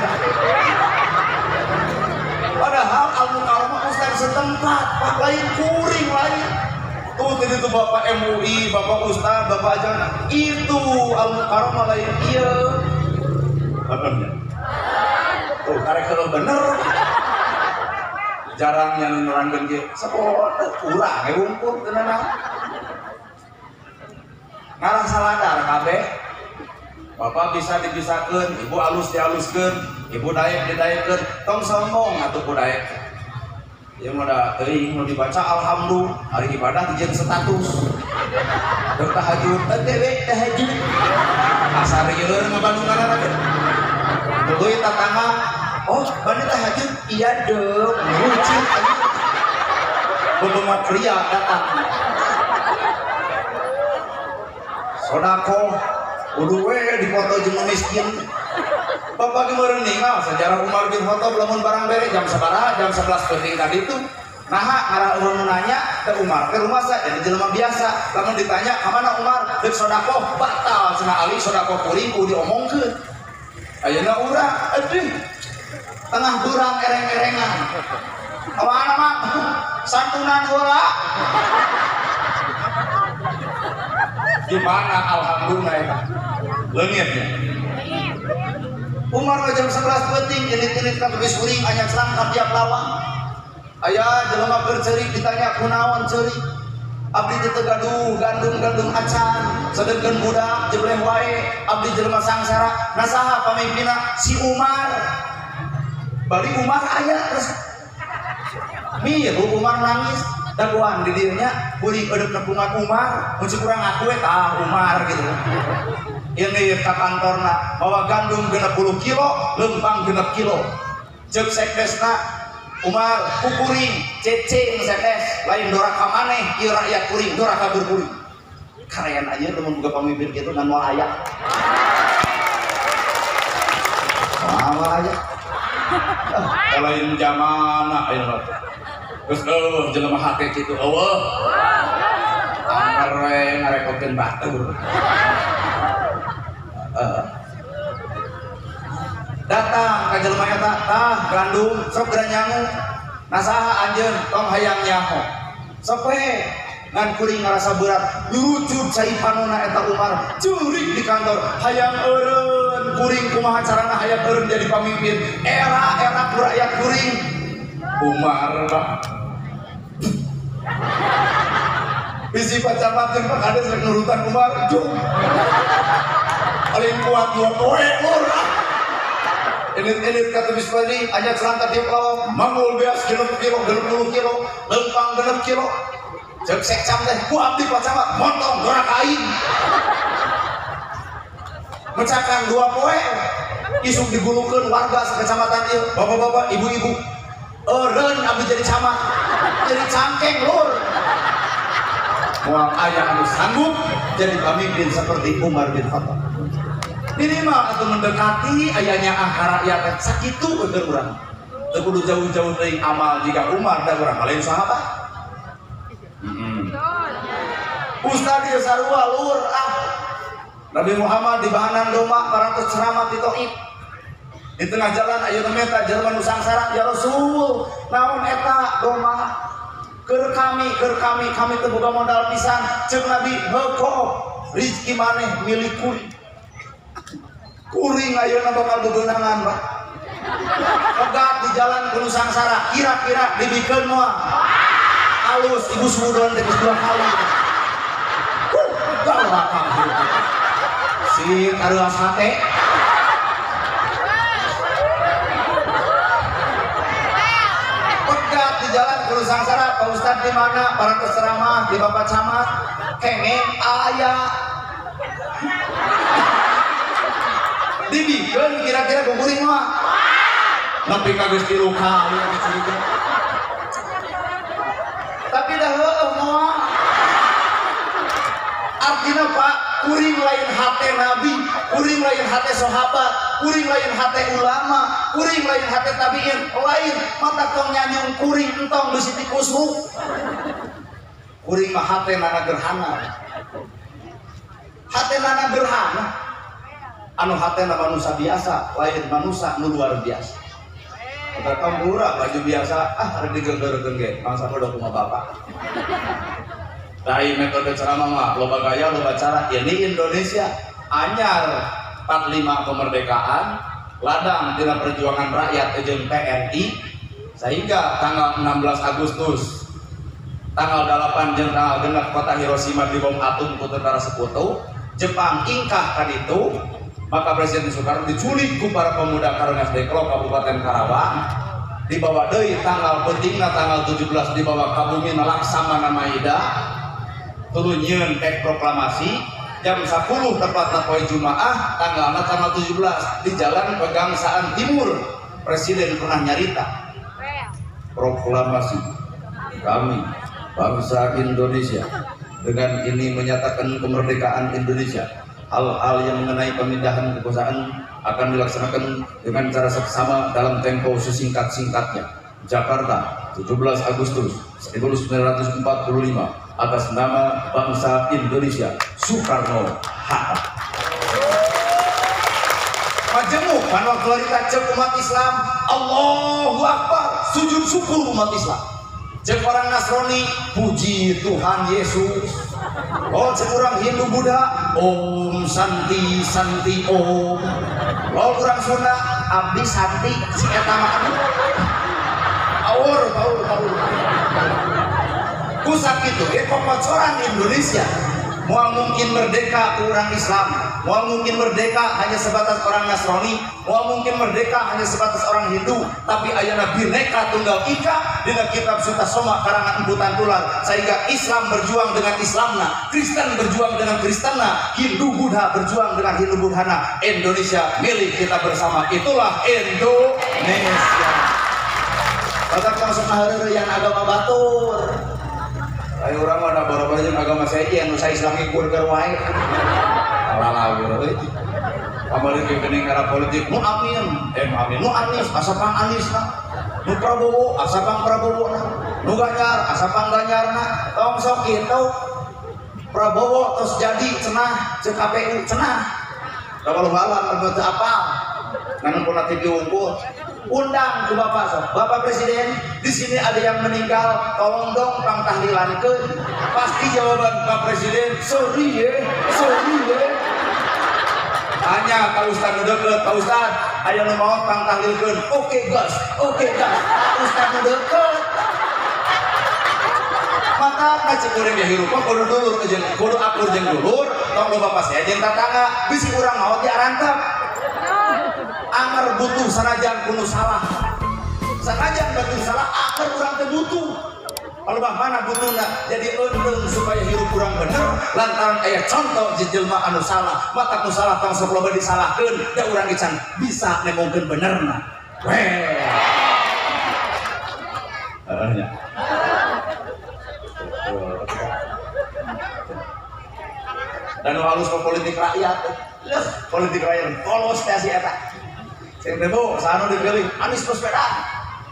Padahal al mukarram mah ustad setempat, pak lain kuring lain. Tuh tadi tuh bapak MUI, bapak ustad, bapak ajaran itu al mukarram mah lain ieu. Bener. Tuh karek kalau bener. Jarang yang nerangkeun ge sapot urang we wungkul teu nanaon. Ngarah saladar kabeh. Bapak bisa dibisakeun, ibu alus dialuskeun, ibu daek didaekeun, tong sombong atuh ku daek. Ieu mah da teuing nu dibaca alhamdulillah, hari ibadah dijieun status. Dek tahajud, teh we tahajud. Asar ieu ngabandunganna teh. Tuluy tatangga, oh, bani tahajud? Iya dong, lucu. Bebengot pria datang. Sodako, kudu we dipoto jeung nu miskin. Bapak ge meureun ningal sejarah Umar bin Khattab lamun barang bere jam sabaraha, jam 11 peuting tadi itu. Naha ngarah urang nu nanya ke Umar, ke rumah saya jadi jelema biasa. Lamun ditanya ka mana Umar, deuk sodako batal cenah ali sodako kuring kudu diomongkeun. Ayeuna urang aduh tengah burang ereng-erengan. Awana mah santunan heula. Gimana alhamdulillah eta? Leungit ya. Umar jam 11 peuting init-init ka tubis kuring anya celang ka tiap lawang. Aya jelema keur ceurik ditanya kunaon ceurik. Abdi teu gaduh gandum-gandum acan, sedengkeun budak jebleh wae, abdi jelema sangsara. Nah saha pamimpinna? Si Umar. Bari Umar aya terus milu Umar nangis dagoan di dieu nya kuring eueuh nepungan Umar mun kurang ngaku we tah Umar gitu. Ini ka kantorna bawa gandum 60 kilo, lempang 6 kilo. Ceuk sekdesna Umar kukuring cecing sekdes lain doraka maneh ieu rakyat kuring doraka berkuring. Keren aja lamun boga pamimpin kitu ngan moal aya. Moal aya. Lain zamana ayeuna teh. Geus eueuh jelema hate kitu eueuh. Angker we ngarekokeun batur. Datang ka jelema eta tah gandum sok geura nyangu. Nah saha anjeun tong hayang nyaho. Sok we ngan kuring ngarasa berat lurucut cai panona eta Umar ceurik di kantor hayang eureun kuring kumaha carana hayang eureun jadi pamimpin era-era ku rakyat kuring Umar Pak bisi Pak Camat jeung Pak Kades rek nurutan Umar jung paling kuat dua poe lur elit-elit kata bisbali aja celangka tiap lawang manggul beas 60 kilo 60 kilo lempang 6 kilo cek sekcam teh ku abdi Pak Camat montong dorak aing mecakan dua poe isuk digulukeun warga sekecamatan ieu bapak-bapak ibu-ibu eureun abdi jadi camat jadi cangkeng lur moal aya anu sanggup jadi pamimpin seperti Umar bin Khattab minimal atau mendekati ayahnya angka rakyat sakitu keur urang teu kudu jauh-jauh teuing amal jika Umar da urang lain sahabat. Ustad ieu sarua lur ah Nabi Muhammad di bahanan domba parantos ceramah di Taif di tengah jalan ayeuna meta jelema nu sangsara ya Rasul naon eta domba keur kami kami teu boga modal pisan ceuk Nabi heuko rezeki maneh milik kuring kuring ayeuna bakal bebeunangan Pak Pegat di jalan kudu sangsara, kira-kira dibikeun moal. Alus ibu sudon teh geus 2 kali. Galakang hirup. Si kareuas hate. Pegat di jalan kudu sangsara, Pak Ustad di mana? Para ceramah di Bapak Camat. Kengeng aya. Dibikeun kira-kira kukuring mah. Nepi ka geus 3 kali dicuriga. Tapi dah heueuh moal. Artinya Pak, kuring lain hate nabi, kuring lain hate sahabat, kuring lain hate ulama, kuring lain hate tabiin, lain mata tong nyanyung kuring entong bisi tikusruk. Kuring mah hate nana gerhana. Hate nana gerhana. Anu hate na manusia biasa, lain manusia nu luar biasa. Mata tong murah baju biasa, ah rek digeunggeurkeun ge, mangsa bodoh kumaha bapak. Lain metode ceramah mah, loba gaya, loba cara. Ini Indonesia anyar 45 kemerdekaan, ladang tina perjuangan rakyat jeung TNI, sehingga tanggal 16 Agustus, tanggal 8 jeung tanggal genep kota Hiroshima dibom atom ku tentara sekutu, Jepang ingkah kan itu, maka Presiden Soekarno diculik ku para pemuda Karengas Dengklok Kabupaten Karawang, dibawa deui tanggal pentingna tanggal 17 dibawa ka bumi Laksamana Maida, tuluy nyieun teks proklamasi jam 10 tepatna poe Jumaah tanggalna tanggal 17 di Jalan Pegangsaan Timur. Presiden pernah nyarita proklamasi kami bangsa Indonesia dengan ini menyatakan kemerdekaan Indonesia. Hal-hal yang mengenai pemindahan kekuasaan akan dilaksanakan dengan cara seksama dalam tempo sesingkat-singkatnya. Jakarta, 17 Agustus 1945 atas nama bangsa Indonesia, Soekarno Hatta. Majemuk kan waktu harita cek umat Islam, Allahu Akbar, sujud syukur umat Islam. Cek orang Nasrani, puji Tuhan Yesus. Oh, cek orang Hindu Buddha, Om Santi Santi Om. Oh, orang Sunda, Abdi Santi si eta mah. Aur, aur, aur. Kusak itu, kokocoran Indonesia. Moal mungkin merdeka orang Islam, moal mungkin merdeka hanya sebatas orang Nasrani, moal mungkin merdeka hanya sebatas orang Hindu, tapi ayana Bhinneka Tunggal Ika dina kitab Sutasoma karangan Empu Tantular, sehingga Islam berjuang dengan Islamna, Kristen berjuang dengan Kristenna, Hindu Buddha berjuang dengan Hindu Buddhana. Indonesia milik kita bersama, itulah Indonesia. Batak langsung ngaheureuyan agama batur. Ayo urang mah da boro-boro jeung agama sejen nu sa-Islam ge keur wae. Lalawur euy. Kamari ge geuning era politik nu amin, nu amin, nu Anies asa pang Anies na. Nu Prabowo asa pang Prabowo na. Nu Ganjar asa pang Ganjar na. Tong sok kitu. Prabowo terus jadi cenah ceuk KPU cenah. Da walau-walau teu apal. Ngan pun TV unggul. Undang ke Bapak sok. Bapak Presiden, di sini ada yang meninggal, tolong dong pang tahlilankeun. Pasti jawaban Pak Presiden, sorry ye, sorry ye. Tanya Pak Ustad nu deukeut, Pak Ustad, aya nu maot pang tahlilkeun. Oke gas, oke gas. Pak Ustad nu deukeut. Maka cek kuring ge hirup kudu dulur jeung kudu akur jeung dulur, tong loba pasea jeung tatangga, bisi urang maot di arantep. Anger butuh sanajan kudu salah. Sanajan butuh salah, anger urang teh butuh. Kalau bah mana butuhna jadi eundeng supaya hirup urang bener lantaran aya contoh jelema anu salah. Mata nu salah tong sok loba disalahkeun, da urang ge can bisa nemongkeun benerna. Weh. Heeh nya. Dan halus ke politik rakyat. Leuh, politik rakyat polos teh si eta. Sing teh bu, saha nu dipilih? Anies Baswedan.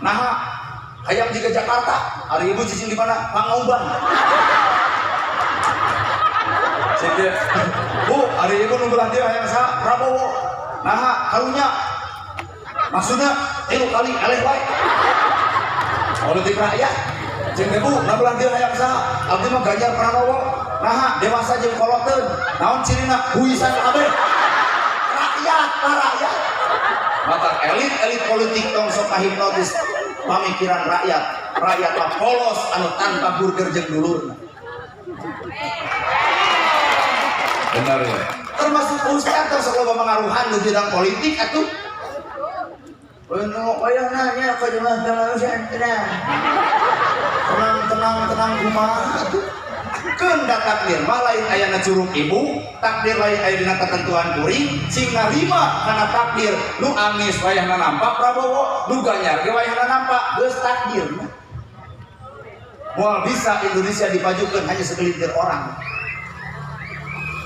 Naha hayang jiga Jakarta, hari ibu cicing di mana? Pangauban. Sing teh, bu, hari ibu nu belah dieu hayang saha? Prabowo. Naha karunya. Maksudna 3 kali eleh wae. Politik rakyat. Sing teh bu, nu belah dieu hayang saha? Abdi mah Ganjar Pranowo. Naha dewasa jeung koloteun. Naon cirina? Huisan kabeh. Rakyat, rakyat. Maka elit-elit politik tong sok kahipnotis pamikiran rakyat. Rakyat mah polos anu tanpa burger jeung dulurna. Benar ya. Termasuk ustaz tong sok loba mangaruhan di bidang politik atuh. Ono wayah nanya ka jemaah tenang. Tenang tenang tenang kumaha atuh. Keun da takdir mah lain ayana curug ibu, takdir lain aya dina ketentuan kuring, sing narima kana takdir nu Anies wayahna nampak Prabowo, nu Ganjar ge wayahna nampak, geus takdir mah. Moal bisa Indonesia dipajukeun hanya segelintir orang.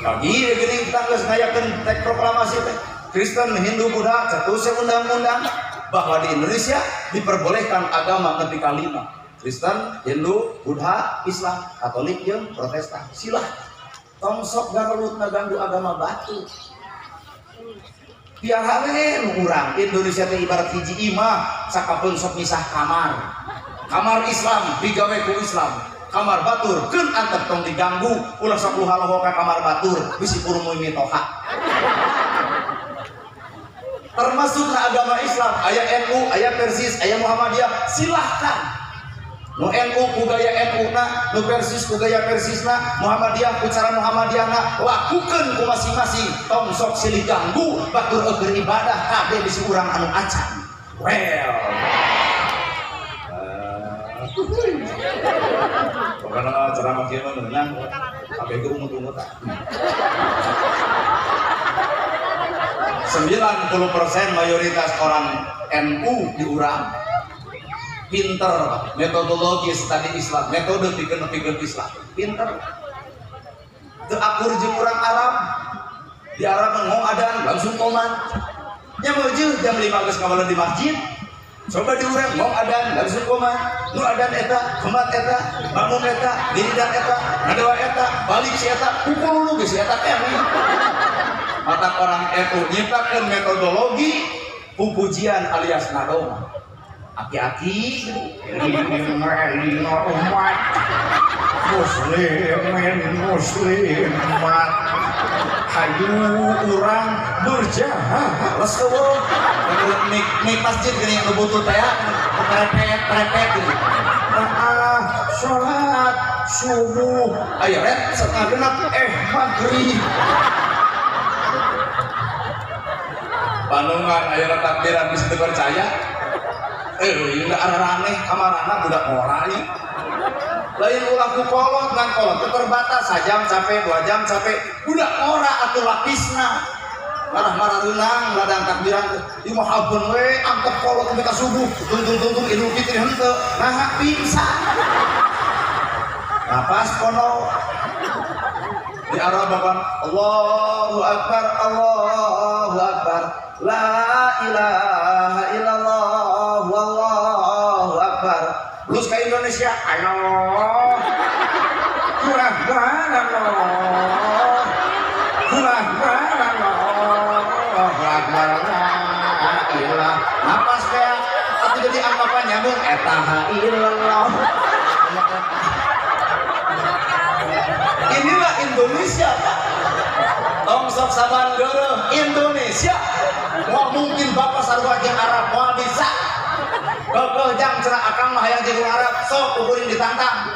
Pagi geuning kita geus ngayakeun tek proklamasi teh. Kristen, Hindu, Buddha, cetusnya undang-undang bahwa di Indonesia diperbolehkan agama nepi ka 5. Kristen, Hindu, Buddha, Islam, Katolik jeung Protestan. Silah. Tong sok garelut ngaganggu agama batu. Piarane urang Indonesia teh ibarat hiji imah sakapeung sok misah kamar. Kamar Islam digawe ku Islam. Kamar batur keun antep tong diganggu, ulah sok luha-loho ka kamar batur bisi purumuy mitoha. Termasuk na agama Islam, aya NU, aya Persis, aya Muhammadiyah, silahkan. Nu NU ku gaya NU na, nu Persis ku gaya Persisna, Muhammadiyah ku cara Muhammadiyahna, lakukeun ku masing-masing. Tong sok silih ganggu, batur eueuh ibadah kade bisi urang anu acan. Well. Pokoknya ceramah kieu mah meunang, kabeh ge ungut-ungut. 90% mayoritas orang NU di urang pinter metodologi studi Islam, metode pikeun-pikeun Islam, pinter. Teu akur jeung urang Arab. Di Arab ngomong adan langsung komat. Nya meujeuh jam 5 geus ngawaleun di masjid. Coba di urang ngomong adan langsung komat. Nu adan eta, komat eta, bangun eta, wiridan eta, ngadoa eta, balik si eta, pukul lu geus si eta teh. Mata orang NU nyiptakeun metodologi pupujian alias nadoma. Aki-aki umat muslimin muslimat hayu urang berjahat les eueuh mik masjid geuning nu butuh teh prepet prepet geuning. Ah, salat subuh aya ret setengah genep maghrib. Bandungan aya takbiran bisa dipercaya. Ieu arah aneh kamarana budak ngora ieu. Lain ulah ku kolot ngan kolot teu terbatas sajam capek 2 jam capek. Budak ngora atuh lapisna. Marah-marah reunang ladang takbiran teh. Ieu mah habeun we angkep kolot sampai ka subuh. Tungtung-tungtung Idul Fitri henteu. Naha pingsan. Napas kono. Di Arab bapan Allahu Akbar Allahu Akbar la ilaha illallah wallahu akbar. Terus ke Indonesia Allah Akbar Allah Akbar Allah Akbar la ilaha. Napas kayak atuh jadi anggapan nyambung eta ha illallah. Inilah Indonesia, Pak. Tong sok saban geureuh Indonesia. Moal mungkin bapak sarua jeung Arab moal bisa. Keukeuh jang cenah akang mah hayang jeung Arab sok kuring ditantang.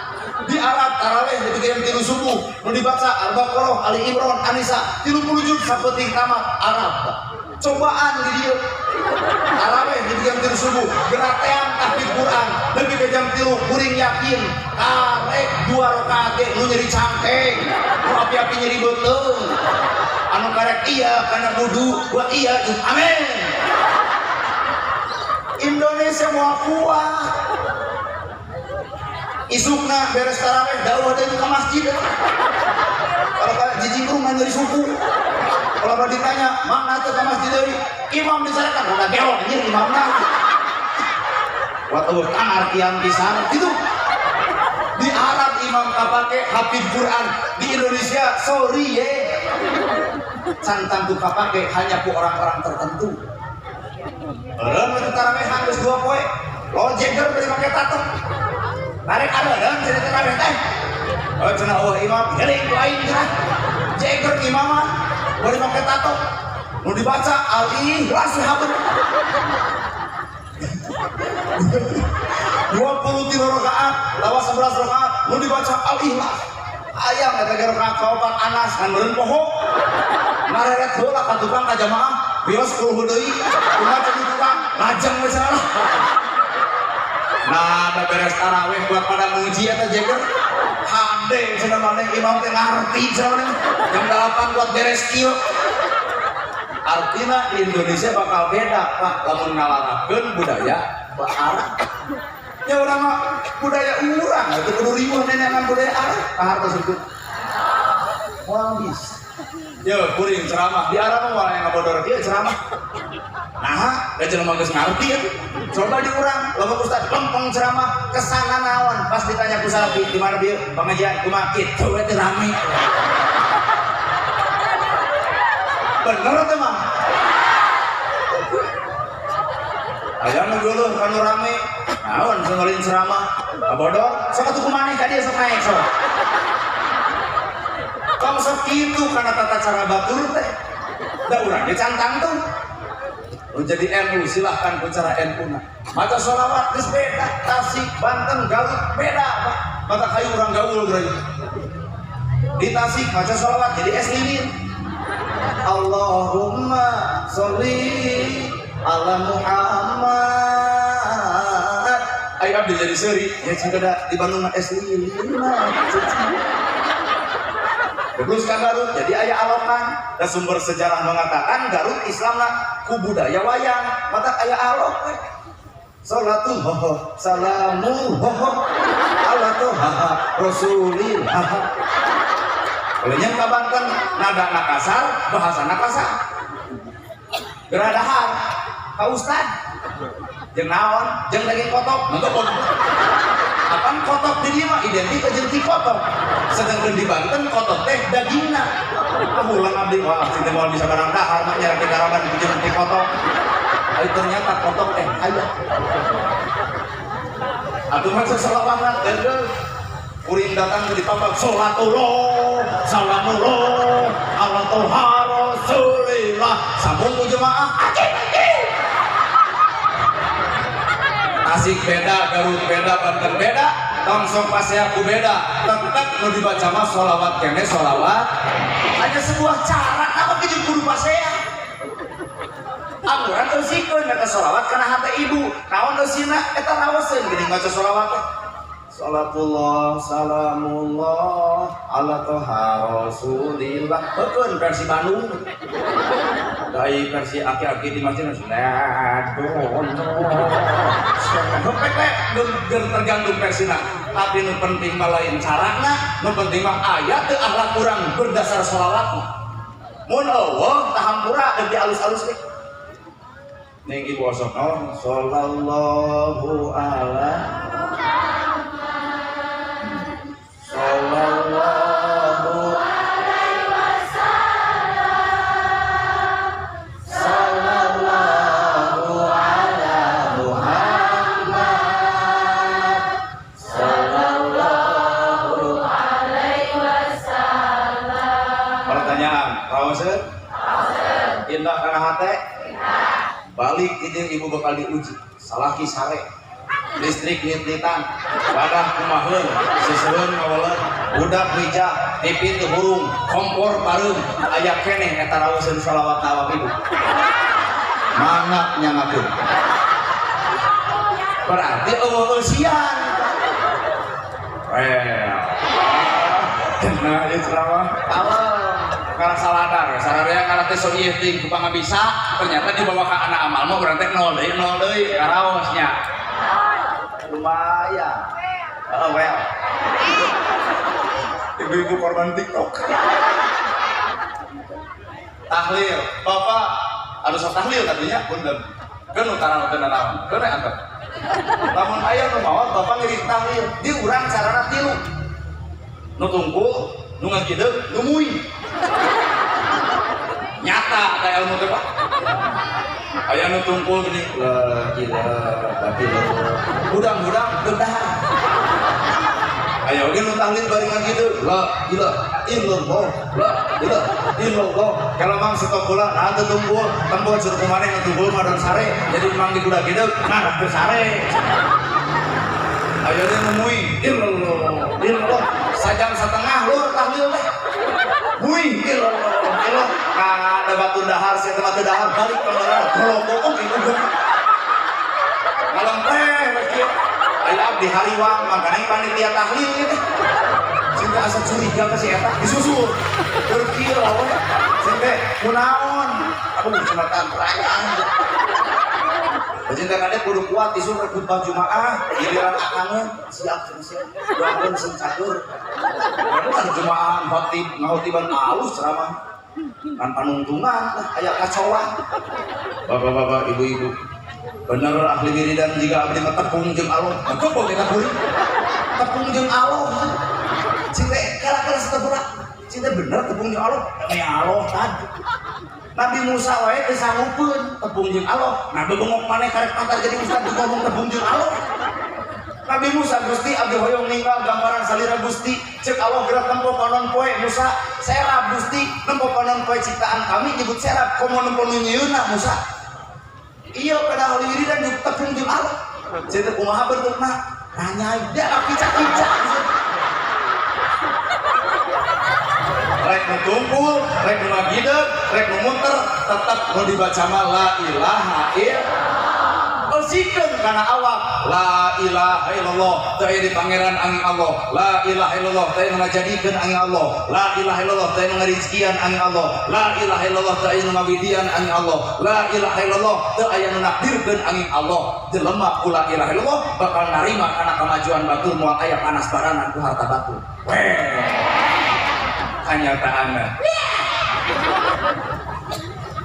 Di Arab tarawih di jam 3 subuh nu dibaca Al-Baqarah, Ali Imran, An-Nisa 30 juz sapeuting tamat Arab. Cobaan di dieu. Tarawih di jam 3 subuh, geratean tahfidz Quran, lebih ke jam 3 kuring yakin karek 2 rakaat ge nu nyeri cangkeng, nu api-api nyeri beuteung. Anu karek iya kana wudu, wa iya jeung amin. Indonesia moal kuat. Isukna beres tarawih dauh deui ka masjid. Kalau ka jijingkrung nyeri suku. Kalau mau ditanya, mana tuh ke masjid deui? Imam dicarekan, udah gelo anjir imamna. Wat eueuh kangartian pisan gitu. Di Arab imam kapake hafidz Quran, di Indonesia sorry ye. Can tangtu kapake hanya ku orang-orang tertentu. Eureun we tarawehan geus 2 poe. Lojeger bari make tato. Tarik areureun cenah taraweh teh. Oh cenah eueuh imam, geuning ku aing cenah. Jeger imamah bari make tato. Nu dibaca al-ikhlas habet. 23 rakaat lawan 11 rakaat nu dibaca al-ikhlas. Ayam eta ge rakaat kaopat Anas ngan meureun poho. Ngareret heula ka tukang ka jamaah, bios kulhu deui, kumaha cek tukang, lajeng we salah. Nah, beres tarawih buat pada muji eta jeger. Hade cenah maneh imam teh ngarti cenah maneh. Jam 8 buat beres kieu. Artinya Indonesia bakal beda Pak lamun ngalarapkeun budaya Arab. Ya urang mah budaya urang atuh kudu riweuh nenenan budaya Arab kahartos itu. Moal bisa. Yo kuring ceramah di Arab mah moal aya ngabodor kieu ceramah. Nah, da jelema geus ngarti atuh. Coba di urang, lamun ustaz lempeng ceramah kesana naon pas ditanya ku salafi di mana bieu pengajian kumaha kitu we teh rame. Bener teh mah. Aya nu geuleuh kanu rame, naon sengelin ceramah, kabodor, sok atuh kumaneh ka dieu sok naek sok. Tong sok kitu kana tata cara batur teh. Da urang ge cantang tuh. Nu jadi NU silahkan ku cara NU na. Maca sholawat geus beda, Tasik, Banten, Garut beda, Pak. Mata kayu urang gaul geura. Di Tasik maca sholawat jadi es lilin. Allahumma sholli ala Muhammad. Ayo abdi jadi seuri, ya cingkeda di Bandung mah es lilin mah. Terus ka Garut jadi aya alokan. Da sumber sejarah mengatakan Garut Islamna ku budaya wayang, mata aya alok we. Salatullah salamullah ala toha rasulillah. Leunyeun ka Banten nada kasar, bahasana kasar. Geura dahar ka ustad. Jeung naon? Jeung daging kotok. Mangga kotok. Apaan kotok di dieu mah identik jeung ti kotok. Sedangkan di Banten kotok teh dagingna. Ulang abdi wah abdi teh moal bisa barang dahar mah nyarang garaban jeung ti kotok. Ari ternyata kotok teh aya. Atuh mah sasalawatna geuleuh. Kuring datang ke dipapak salatullah salamullah ala toha rasulillah sambung ku jemaah acik acik. Tasik beda, Garut beda, Banten beda, tong sok pasea ku beda, tetep nu dibaca mah sholawat kene sholawat hanya sebuah cara apa jeung kudu pasea. Angguran eusikeun eta sholawat kana hate ibu, naon eusina eta raoseun geuning maca sholawat teh. Salatullah salamullah ala toha rasulillah. Heukeun versi Bandung. Dai versi aki-aki di masjid tergantung versina. Tapi nu penting mah lain carana, nu penting mah aya teu akhlak urang berdasar sholawatna. Mun eueuh tahampura deui alus-alus teh. Ning ibu osok naon sallallahu ala sallallahu alaihi wasallam sallallahu ala Muhammad sallallahu alaihi wasallam. Pertanyaan, raoseun? Raoseun. Indah kana hate? Indah. Balik ini ibu bakal diuji, salaki sare. Listrik nit-nitan, wadah kumaheun, seseuheun ngaweleun, budak mija, TV teu hurung, kompor pareum, aya keneh eta raoseun shalawat awak ibu. Mangga nyangakeun. Berarti eueuh eusian. Well. Nah, ieu ceramah. Awal karena saladar, sararea karena teh sok ieu teuing ku bisa, ternyata dibawa ka anak amal mah urang teh nol deui karaosnya. Lumayan. Oh, well. Ibu-ibu korban TikTok. Tahlil, bapak anu sok tahlil tadinya punten. Keun utara teu nanaon, keun antep. Lamun aya nu maot bapak ngiring tahlil, di urang carana tilu. Nu tungkul, nu ngagideug, nu muy. Nyata ka ilmu teh Pak. Aya nu tungkul gini, la ilaha illallah. Hudang-hudang deuk dahar. Ayo ge nu tahlil bari ngagitu. La ilaha illallah, la ilaha illallah. Kalau mang stop heula nah teu tumpul, tempo curug maneh nu tumpul mah sare. Jadi mang di kuda kieu nah teu sare. Ayo ge nu mui illallah, illallah. Sajam setengah lur tahlil teh. Mui illallah, illallah. Kada batu dahar sia teh mah dahar balik ka mana golok kitu. Ngalempeh we kieu. Ayo abdi hariwang mangkana panitia tahlil ieu teh. Cinta asa curiga ka si eta disusul. Keur kieu lawan cinta kunaon? Aduh cenah perayaan. Cinta kade kudu kuat isu rek khutbah Jumaah giliran akangeun siap siap doakeun sing catur. Kan Jumaah khotib ngahotiban alus ceramah. Kan panungtungan lah aya kacauan. Bapak-bapak, ibu-ibu, bener ahli wiridan jika abdi mah tepung jeung Allah. Coba kita kuring. Tepung jeung Allah. Cinta kala-kala satepura. Cinta bener tepung jeung Allah. Ya Allah tadi. Nabi Musa wae teu sanggupeun tepung jeung Allah. Nah bebengok maneh karek pantar jadi ustad ngomong tepung jeung Allah. Nabi Musa Gusti abdi hoyong ninggal gambaran salira Gusti. Cek Allah gerak nempo panon poe Musa, serap Gusti nempo panon poe ciptaan kami nyebut serap komo nempo nu nyieunna Musa. Iya pada ahli wiridan jeung tepung jeung Allah. Cinta kumaha bentukna? Nanyai dia kicak-kicak. Rek nu tumpul, rek nu ngagideg, rek nu munter, tetep nu dibaca mah la ilaha illallah. Bersihkeun kana awak la ilaha illallah, teu aya di pangeran angin Allah. La ilaha illallah, teu aya nu ngajadikeun angin Allah. La ilaha illallah, teu aya nu ngarizkian angin Allah. La ilaha illallah, teu aya nu ngawidian angin Allah. La ilaha illallah, teu aya nu nakdirkeun angin Allah. Jelema ku la ilaha illallah bakal narima kana kamajuan batur moal aya panas baranan ku harta batur. Weh. Kanyataanna.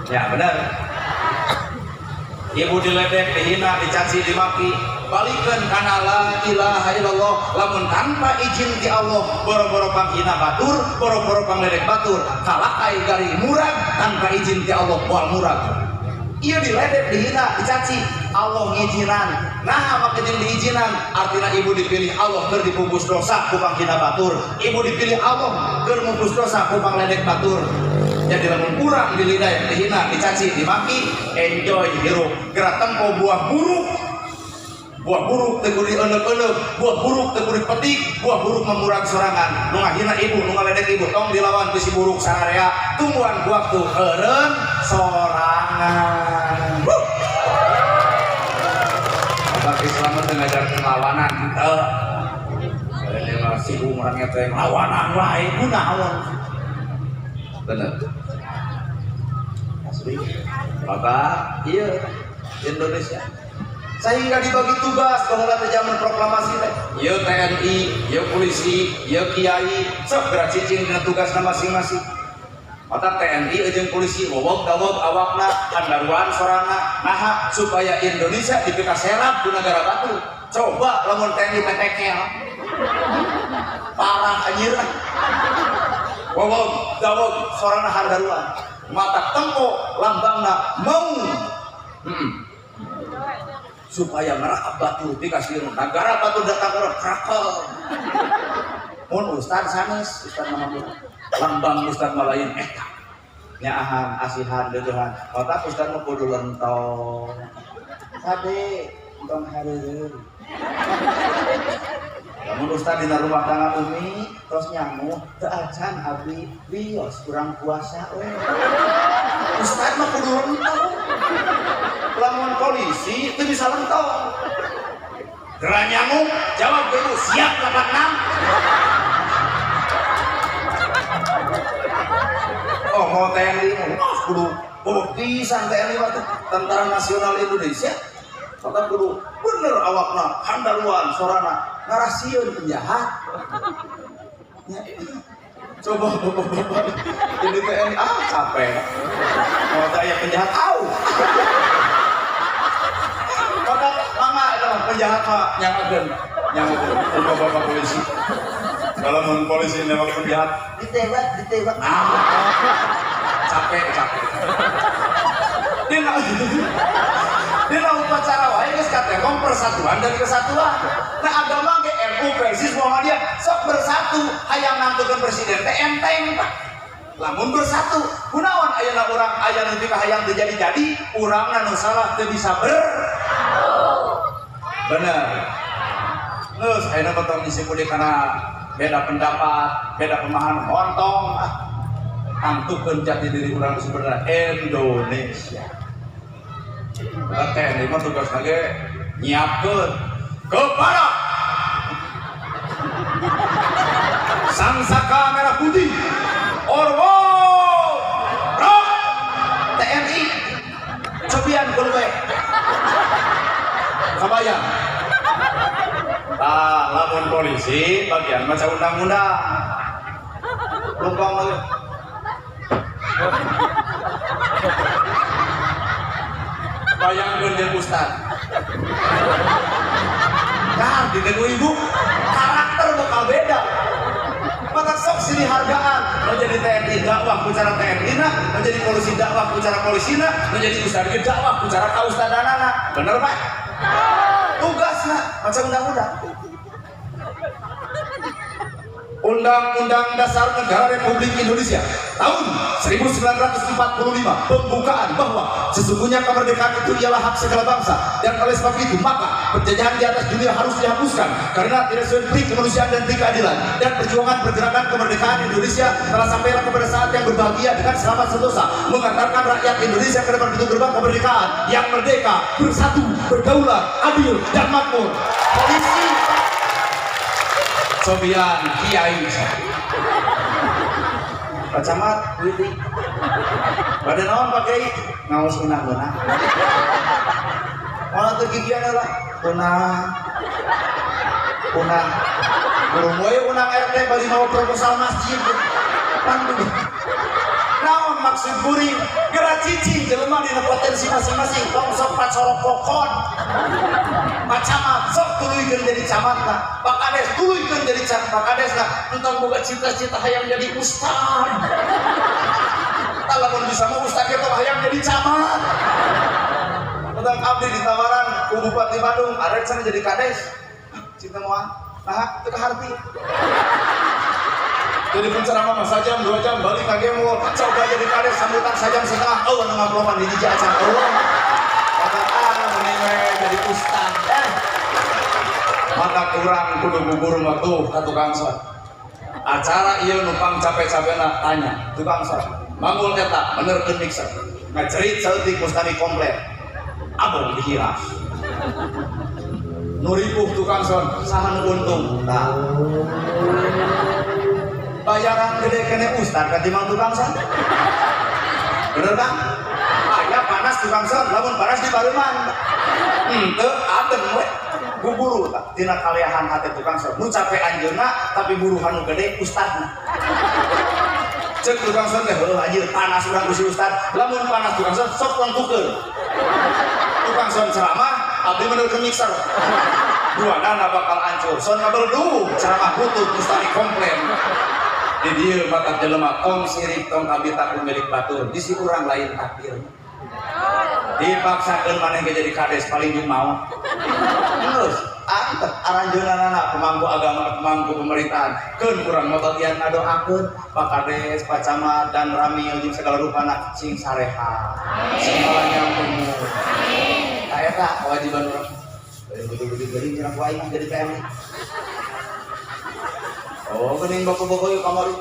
Ya benar. Ibu diledek, dihina, dicaci, dimaki, balikeun kana la ilaha illallah. Lamun tanpa izin ti Allah, boro-boro panghina batur, boro-boro pangledek batur, kalakai garing murag tanpa izin ti Allah moal murag. Ieu diledek, dihina, dicaci, Allah ngijinan. Nah, make jeung diizinan, artina ibu dipilih Allah keur dipupus dosa ku panghina batur. Ibu dipilih Allah keur mupus dosa ku pangledek batur. Jadi lamun kurang dilidah, dihina, dicaci, dimaki, enjoy hirup. Gerak tempo buah buruk. Buah buruk teu kudu dieuneuk-euneuk, buah buruk teu kudu dipetik, buah buruk memurag sorangan. Nu ngahina ibu, nu ngaledek ibu, tong dilawan ku si buruk sararea. Tungguan waktu eureun sorangan. Bapak Islam teu ngajarkeun lawanan henteu. Ini mah si urangnya teh lawanan wae kunaon. Bener. Asli. Bapak, iya Indonesia. Sehingga dibagi tugas baheula teh zaman proklamasi teh. Ieu TNI, ieu polisi, ieu kiai, sok geura cicing dina tugasna masing-masing. Mata TNI jeung polisi wowog dawog awakna, handaruan sorana, naha supaya Indonesia dipikaserap ku negara batur. Coba lamun TNI tetekel. Parah anjir. Wowog dawog sorana handaruan. Mata tempo lambangna mau. Supaya ngerakap batur dikasih negara batur datang ke krakel. Mun ustad sanes, ustad mana lambang ustad malain eta. Nyaahan, asihan, deudeuhan. Otak ustad mah kudu lentong. Kade entong hareureun. Lamun ustad dina rumah tangga umi terus nyamuh teu acan abdi wios kurang puasa we. Ustad mah kudu lentong. Lamun polisi itu bisa lentong. Gerak nyamuk, jawab dulu siap 86. Oh mau TNI, oh kudu, oh pisan TNI waktu Tentara Nasional Indonesia. Maka kudu bener awakna, handaruan, sorana, ngarasieun penjahat. Ya, coba bapak-bapak jadi TNI, ah capek. Mau tanya penjahat, au. Maka mama itu penjahat mah nyamakeun, nyamakeun. Bapak-bapak polisi. Kalau mun polisi nembak penjahat, ditembak, ditembak. Ah, capek, capek. Dina upacara wae geus katemong persatuan dan kesatuan. Nah agama ge NU, Persis, Muhammadiyah sok bersatu hayang nangtukeun presiden teh enteng Pak. Lamun bersatu kunaon ayeuna urang aya nu hayang teu jadi-jadi urangna nu salah teu bisa ber. Bener. Geus ayeuna mah tong disimpulkeun kana beda pendapat, beda pemahaman hontong ah. Tangtukeun jati diri urang sebenarnya Indonesia. TNI mah tugasna ge nyiapkeun kepada Sang Saka Merah Putih Orwo Rock TNI cobian kudu bae kabayang. Tah lamun polisi bagian maca undang-undang lungkong leuh. Bayangkeun jeung ustad. Kar di ibu karakter bakal beda. Maka sok silih hargaan mau jadi TNI dakwah ku cara TNI na, mau jadi polisi dakwah ku cara polisi na, mau jadi ustad ge dakwah ku cara kaustadanana. Bener Pak? Tugasna macam undang-undang. Undang-Undang Dasar Negara Republik Indonesia tahun 1945 pembukaan bahwa sesungguhnya kemerdekaan itu ialah hak segala bangsa dan oleh sebab itu maka penjajahan di atas dunia harus dihapuskan karena tidak sesuai pri kemanusiaan dan pri keadilan dan perjuangan pergerakan kemerdekaan Indonesia telah sampailah kepada saat yang berbahagia dengan selamat sentosa mengantarkan rakyat Indonesia ke depan pintu gerbang kemerdekaan yang merdeka, bersatu, berdaulat, adil, dan makmur. Polisi cobian kiai Pak Camat widi pada naon Pak Kiai ngaos undang-undang malah teu gigian lah unang unang burung we unang RT bari mau proposal masjid pan naon maksud kuring geura cicing jelema dina potensi masing-masing tong sok pacorok kokon Pak Camat sok tuluykeun jadi camatna, Pak Kades tuluykeun jadi Pak Kadesna, entong boga cita-cita hayang jadi ustad. Tah lamun bisa mah ustad ge hayang jadi camat. Tentang abdi ditawaran ku Bupati Bandung, arek cenah jadi kades. Cinta moal, nah teu kaharti. Jadi penceramah mah sajam 2 jam balik ka gemo, coba jadi kades sambutan sajam setengah, eueuh nu ngaploman di hiji acan eueuh. Kata ah mending we jadi ustad. Maka kurang kudu guguru mah tuh ka tukang son. Acara ieu numpang capek-capekna tanya tukang son. Manggul eta benerkeun mixer. Ngacerit saeutik mustami komplet. Abong dihiras. Nu ripuh tukang son, saha nu untung? Tah. Bayaran gede kene ustad katimbang tukang son. Bener kan? Aya panas tukang son, lamun panas di baruman. Henteu adem we. Guburu tak tina kaleahan hati tukang son nu capek anjeunna tapi buruhan nu gede ustadna. Cek tukang son teh heuh anjir panas urang ku si ustad, lamun panas tukang son sok lengkukeun. Tukang son ceramah abdi menerkeun mixer. Duanana bakal hancur. Son ngabeldug ceramah butut mustami komplain. Di dieu mata jelema tong sirik tong kabita ku milik batur di si urang lain takdir. Dipaksakeun maneh ge jadi kades paling jeung mau. Geus, antep aranjeunana pemangku agama, pemangku pemerintahan. Keun urang mah bagian ngadoakeun Pak Kades, Pak Camat dan Ramil jeung segala rupana sing sareha. Sing panjang umur. Amin. Tah eta kewajiban urang. Geuning nyerang ku aing mah jadi TNI. Oh, geuning bapak-bapak ieu kamari.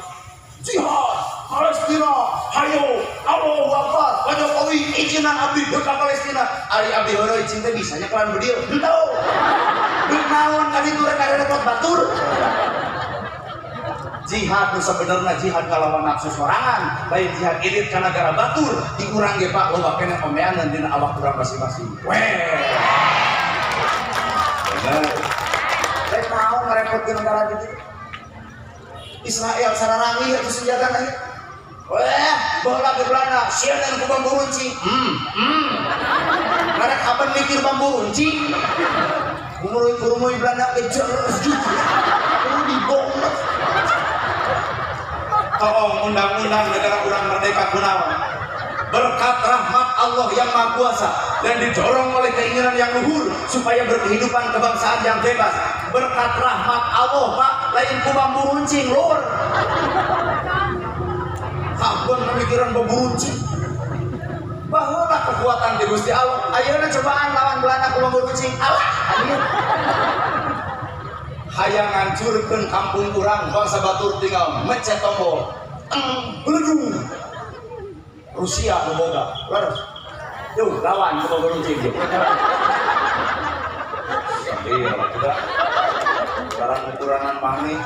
Jihad Palestina, hayo, Allahu Akbar, Pak Jokowi, izinan abdi ke Palestina. Ari abdi heureuy cing teh bisa nyekelan bedil. Henteu. Deuk naon ka ditu rek repot batur. Jihad nu sabenerna jihad ngalawan nafsu sorangan, lain jihad irit ka nagara batur, di urang ge Pak loba keneh omeanan dina awak urang masing-masing. Weh. Bener. Rek naon ngarepotkeun negara kitu. Israel sararangi atuh senjata teh. Weh, baheula ke Belanda, sieun ku bambu runcing. Ngarek kapan mikir bambu runcing? Gumurui-gumurui Belanda kejer kudu dibom. Tolong undang-undang negara urang merdeka kunaon. Berkat rahmat Allah yang Maha Kuasa dan didorong oleh keinginan yang luhur supaya berkehidupan kebangsaan yang bebas, Berkat rahmat Allah Pak, lain ku bambu runcing lur. Kapan pemikiran bambu runcing? Baheula kekuatan di Gusti Allah. Ayeuna cobaan lawan Belanda ku bambu runcing. Alah, anjir. Hayang ngancurkeun kampung urang, bangsa batur tinggal mencet tombol. Teng, beledung. Rusia nu boga. Leres. Yuh, lawan ku bambu runcing. Iya, tidak. Sekarang ukuran panik.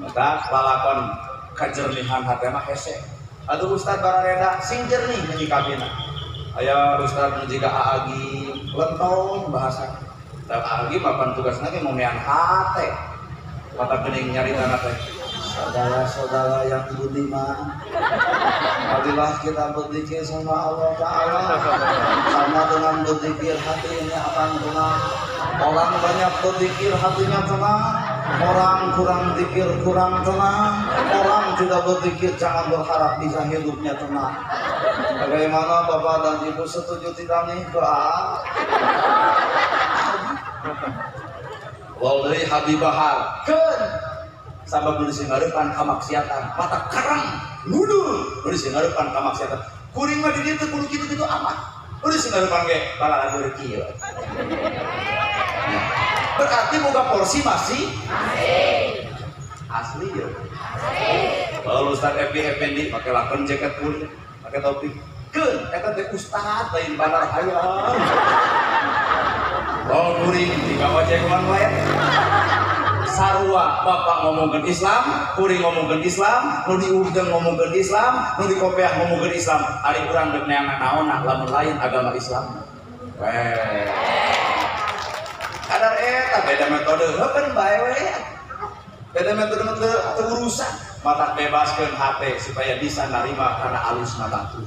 Maka lalakon kajernihan hati mah hese. Aduh Ustad barareda sing jernih menyikapina. Aya Ustad nu jiga Aagi lentong bahasa. Da Aagi mapan tugasna ge ngomean hate. Mata geuning nyaritana teh. Saudara-saudara yang budiman, marilah kita berzikir sama Allah Ta'ala. Sama dengan berzikir hati ini akan tenang. Orang banyak berzikir hatinya tenang. Orang kurang zikir kurang tenang. Orang tidak berzikir jangan berharap bisa hidupnya tenang. Bagaimana Bapak dan Ibu, setuju tidak nih? Doa. Wallahi Habib Bahar keun sabab nu disingarepan kamaksiatan mata kereng nuduh nu disingarepan kamaksiatan kuring mah di dieu teu kudu kitu-kitu amat nu disingarepan ge balalagur kieu. Berarti boga porsi masih asli ya. Kalau Ustaz Epi Effendi pakai lakon jaket kulit, pakai topi. Keun eta teh ustaz lain bandar hayang. Oh kuring tiga ojek online. Sarua bapak ngomongkeun Islam, kuring ngomongkeun Islam, nu di Urdeng ngomongkeun Islam, nu di Kopeah ngomongkeun Islam. Ari urang deuk neangan naonna lamun lain agama Islam. Weh. Kadar eta beda metode, heukeun bae we. Beda metode mah teu urusan. Mata bebaskeun hate supaya bisa narima kana alusna batur.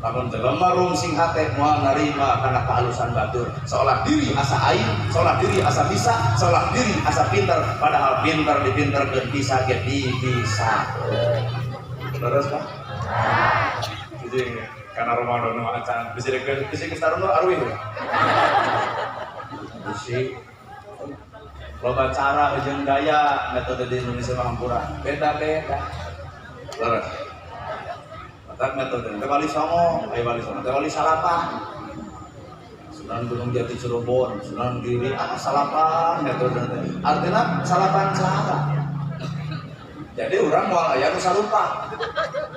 Lamun jelema rungsing hate moal narima kana kealusan batur. Seolah diri asa aing, seolah diri asa bisa, seolah diri asa pinter, padahal pinter dipinterkeun bisa ge dibisa. Terus Pak? Jadi kana Ramadan mah acan bisi deket bisi geus tarung arwih. Bisi loba cara jeung gaya metode di Indonesia mah hampura beda-beda. Leres. Mata metode teh wali songo, aya wali songo teh wali salapan. Sunan Gunung Jati Cirebon, Sunan Giri, salapan metode teh. Artinya salapan cara. Jadi urang moal aya nu sarupa.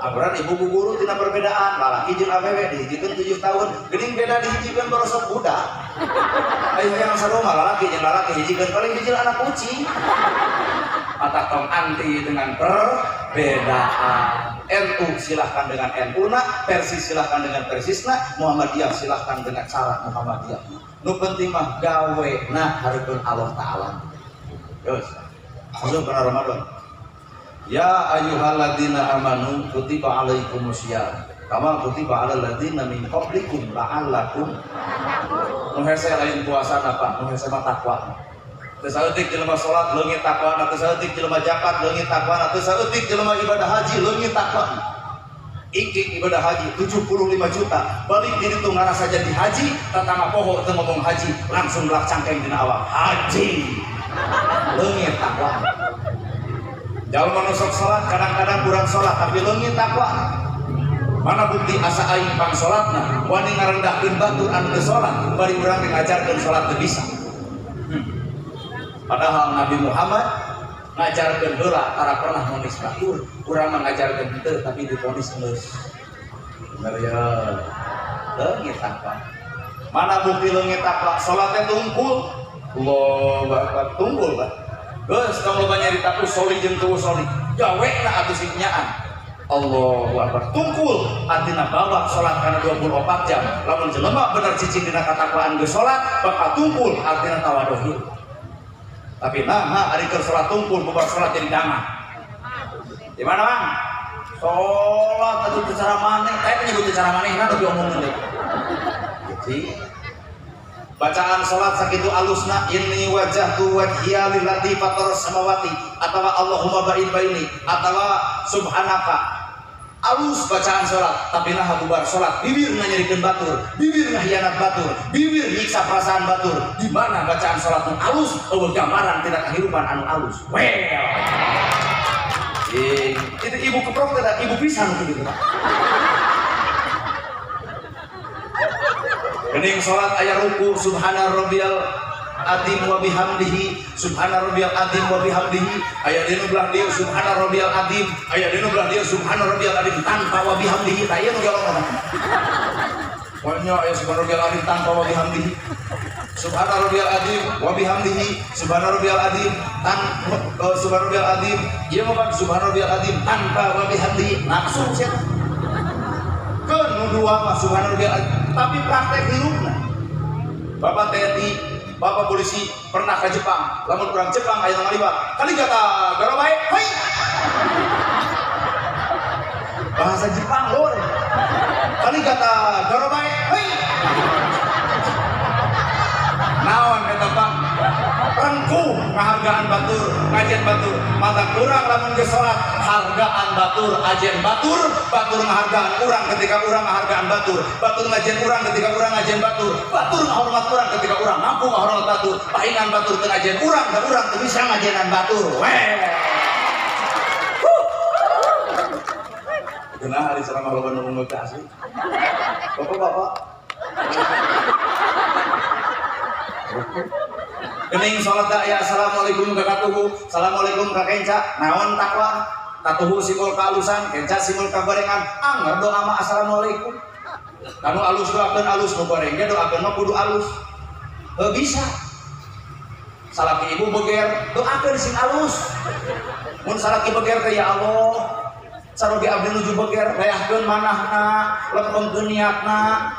Angguran ibu bu guru tina perbedaan, lalaki jeung awewe dihijikeun 7 tahun, geuning beda dihijikeun borosok budak. Ayo yang sarua lalaki jeung lalaki hijikeun paling hijil anak kucing. Mata tong anti dengan perbedaan. NU silahkan dengan NU na, Persis silahkan dengan Persisna, Muhammadiyah silahkan dengan cara Muhammadiyah. Nu penting mah gawe na hareupeun Allah Ta'ala. Terus, masuk ke Ramadan. Ya ayyuhalladzina amanu kutiba alaikumusiyam kama kutiba alal ladzina min qablikum la'allakum. Nu hese lain puasa napa, nu hese mah takwa. Teu saeutik jelema salat leungit takwana, teu saeutik jelema zakat leungit takwana, teu saeutik jelema ibadah haji leungit takwana. Ingkik ibadah haji 75 juta, balik di ditu ngarasa jadi haji, tatangga poho teu ngomong haji, langsung lak cangkeng dina awak. Haji. Leungit takwa. Jalma nu sok salat kadang-kadang kurang salat tapi leungit takwa. Mana bukti asa aing pang salatna, wani ngarendahkeun batur anu teu salat, bari urang ngajarkeun salat teu bisa. Padahal Nabi Muhammad ngajarkeun heula tara pernah monis batur, urang mah ngajarkeun henteu tapi divonis geus. Bener ya. Leungit takwa. Mana bukti leungit takwa? Salatnya tungkul. Allahu Akbar, tungkul Pak. Geus tong loba nyarita usoli jeung teu usoli. Gawena atuh sing nyaan. Allahu Akbar. Tungkul artina bawa salat kana 24 jam. Lamun jelema bener cicing dina katakwaan geus salat, bakal tungkul artina tawadohi. Tapi nah, ari keur salat tungkul bubar salat jadi dangan. Di mana, Bang? Salat atuh teu cara maneh, teh nyebut teu cara manehna nu diomongkeun teh. Jadi bacaan salat sakitu alusna inni wajjahtu wajhiya lilladzi fataras samawati atawa Allahumma ba'id baini atawa subhanaka Alus bacaan sholat, tapi nah bubar sholat, bibir nganyerikeun batur, bibir ngahianat batur, bibir nyiksa perasaan batur. Di mana bacaan sholat nu alus, eueuh gambaran tidak kehidupan anu alus. Well. Itu ibu keprok tidak, ibu pisan gitu Pak. Gening sholat aya ruku subhana rabbiyal azim wa bihamdihi, subhana rabbiyal azim wa bihamdihi, aya dinu belah dieu subhana rabbiyal azim, aya dinu belah dieu subhana rabbiyal azim tanpa wa bihamdihi, tah ieu nu gelong mah. Pokoknya aya subhana rabbiyal azim tanpa wa bihamdihi. Subhana rabbiyal azim wa bihamdihi, subhana rabbiyal azim tan subhana rabbiyal azim, ieu mah subhana rabbiyal azim tanpa wa bihamdihi, langsung sia. Keun nu dua mah subhana rabbiyal azim, tapi praktek hirupna. Bapak TNI, Bapak polisi pernah ke Jepang, lamun urang Jepang aya nu ngaliwat, kaligata garobae, hoi. Bahasa Jepang lur. Kaligata garobae, hoi. Naon eta Pak? Rengkuh ngahargaan batur, ngajen batur. Mata kurang lamun geus salat, hargaan batur, ajen batur, batur ngahargaan urang ketika urang ngahargaan batur, batur ngajen urang ketika urang ngajen batur, batur ngahormat urang ketika urang mampu ngahormat batur, pahingan batur teu ngajen urang, da urang teu bisa ngajenan batur. Weh. Geunah ari ceramah loba nu unggul teh asli. Bapak-bapak. Gening salat ya assalamualaikum ka katuhu, assalamualaikum ka kenca, naon takwa? Katuhu simul kaalusan, kenca simul kagorengan, anger doa mah assalamualaikum. Kanu alus doakeun alus, nu goreng ge doakeun mah kudu alus. Heuh bisa. Salaki ibu beger, doakeun sing alus. Mun salaki beger teh ya Allah, saroge abdi nuju beger, leahkeun manahna, lempengkeun niatna.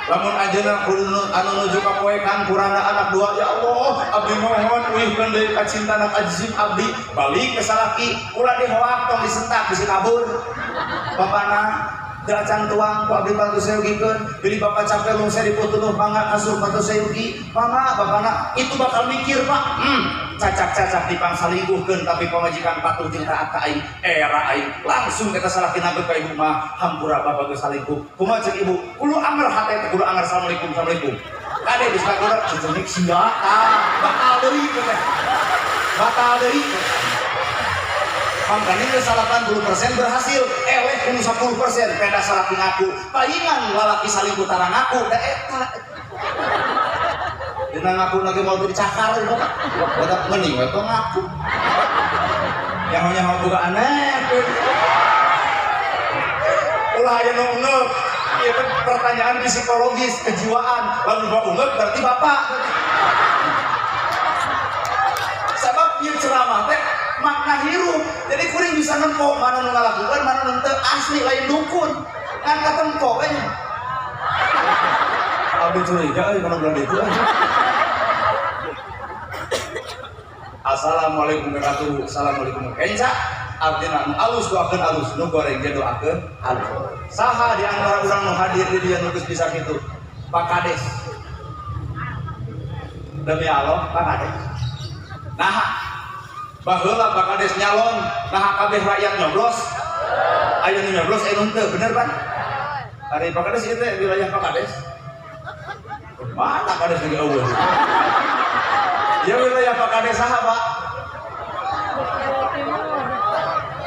Lamun anjeunna kudu anu nuju ka poekan kurana anak dua, ya Allah abdi mohon uihkeun deui ka cintana ka jim abdi, balik ke salaki ulah dihoak tong disentak bisi kabur. Bapana teu acan tuang ku abdi bantu sayugikeun, bilih bapa capek lungse diputunuh mangga kasur bantu sayugi. Mama bapana itu bakal mikir Pak, cacak-cacak dipangsalingkuhkeun tapi pamajikan patuh jeung taat ka aing, era aing langsung eta salaki nanggeut ka ibu mah, hampura bapak geus salingkuh. Kumaha ceuk ibu? Kudu anger hate teh, kudu anger assalamualaikum assalamualaikum. Kade geus kagoda cucunik sia, tah bakal deui teh. Batal deui. Mangkane geus 80% berhasil, eleh kudu 10% peda salaki ngaku. Palingan lalaki salingkuh tara ngaku, da eta. Dina ngaku lagi mau dicakar itu Pak. Batak mending we tong ngaku. Nyaho-nyaho boga aneh. Ulah aya nu ungeuk. Ieu teh pertanyaan psikologis, kejiwaan. Lamun bapak ungeuk berarti bapak. Sabab ieu ceramah teh makna hirup. Jadi kuring bisa nempo mana nu ngalakukeun, mana nu teu, asli lain dukun. Ngan katempo we nya. Abdi curiga euy kana bulan itu. Assalamualaikum warahmatullahi wabarakatuh. Assalamualaikum. Kenca artina nu alus doakeun alus, nu goreng ge doakeun alus. Saha di antara urang nu hadir di dieu nu geus bisa kitu? Pak Kades. Demi Allah, Pak Kades. Nah, baheula Pak Kades nyalon, nah kabeh rakyat nyoblos. Aya nu nyoblos aya nu henteu, bener Pak? Ari Pak Kades ieu teh wilayah Pak Kades. Mana Kades lagi eueuh? Ya wilayah Pak Kades saha, Pak?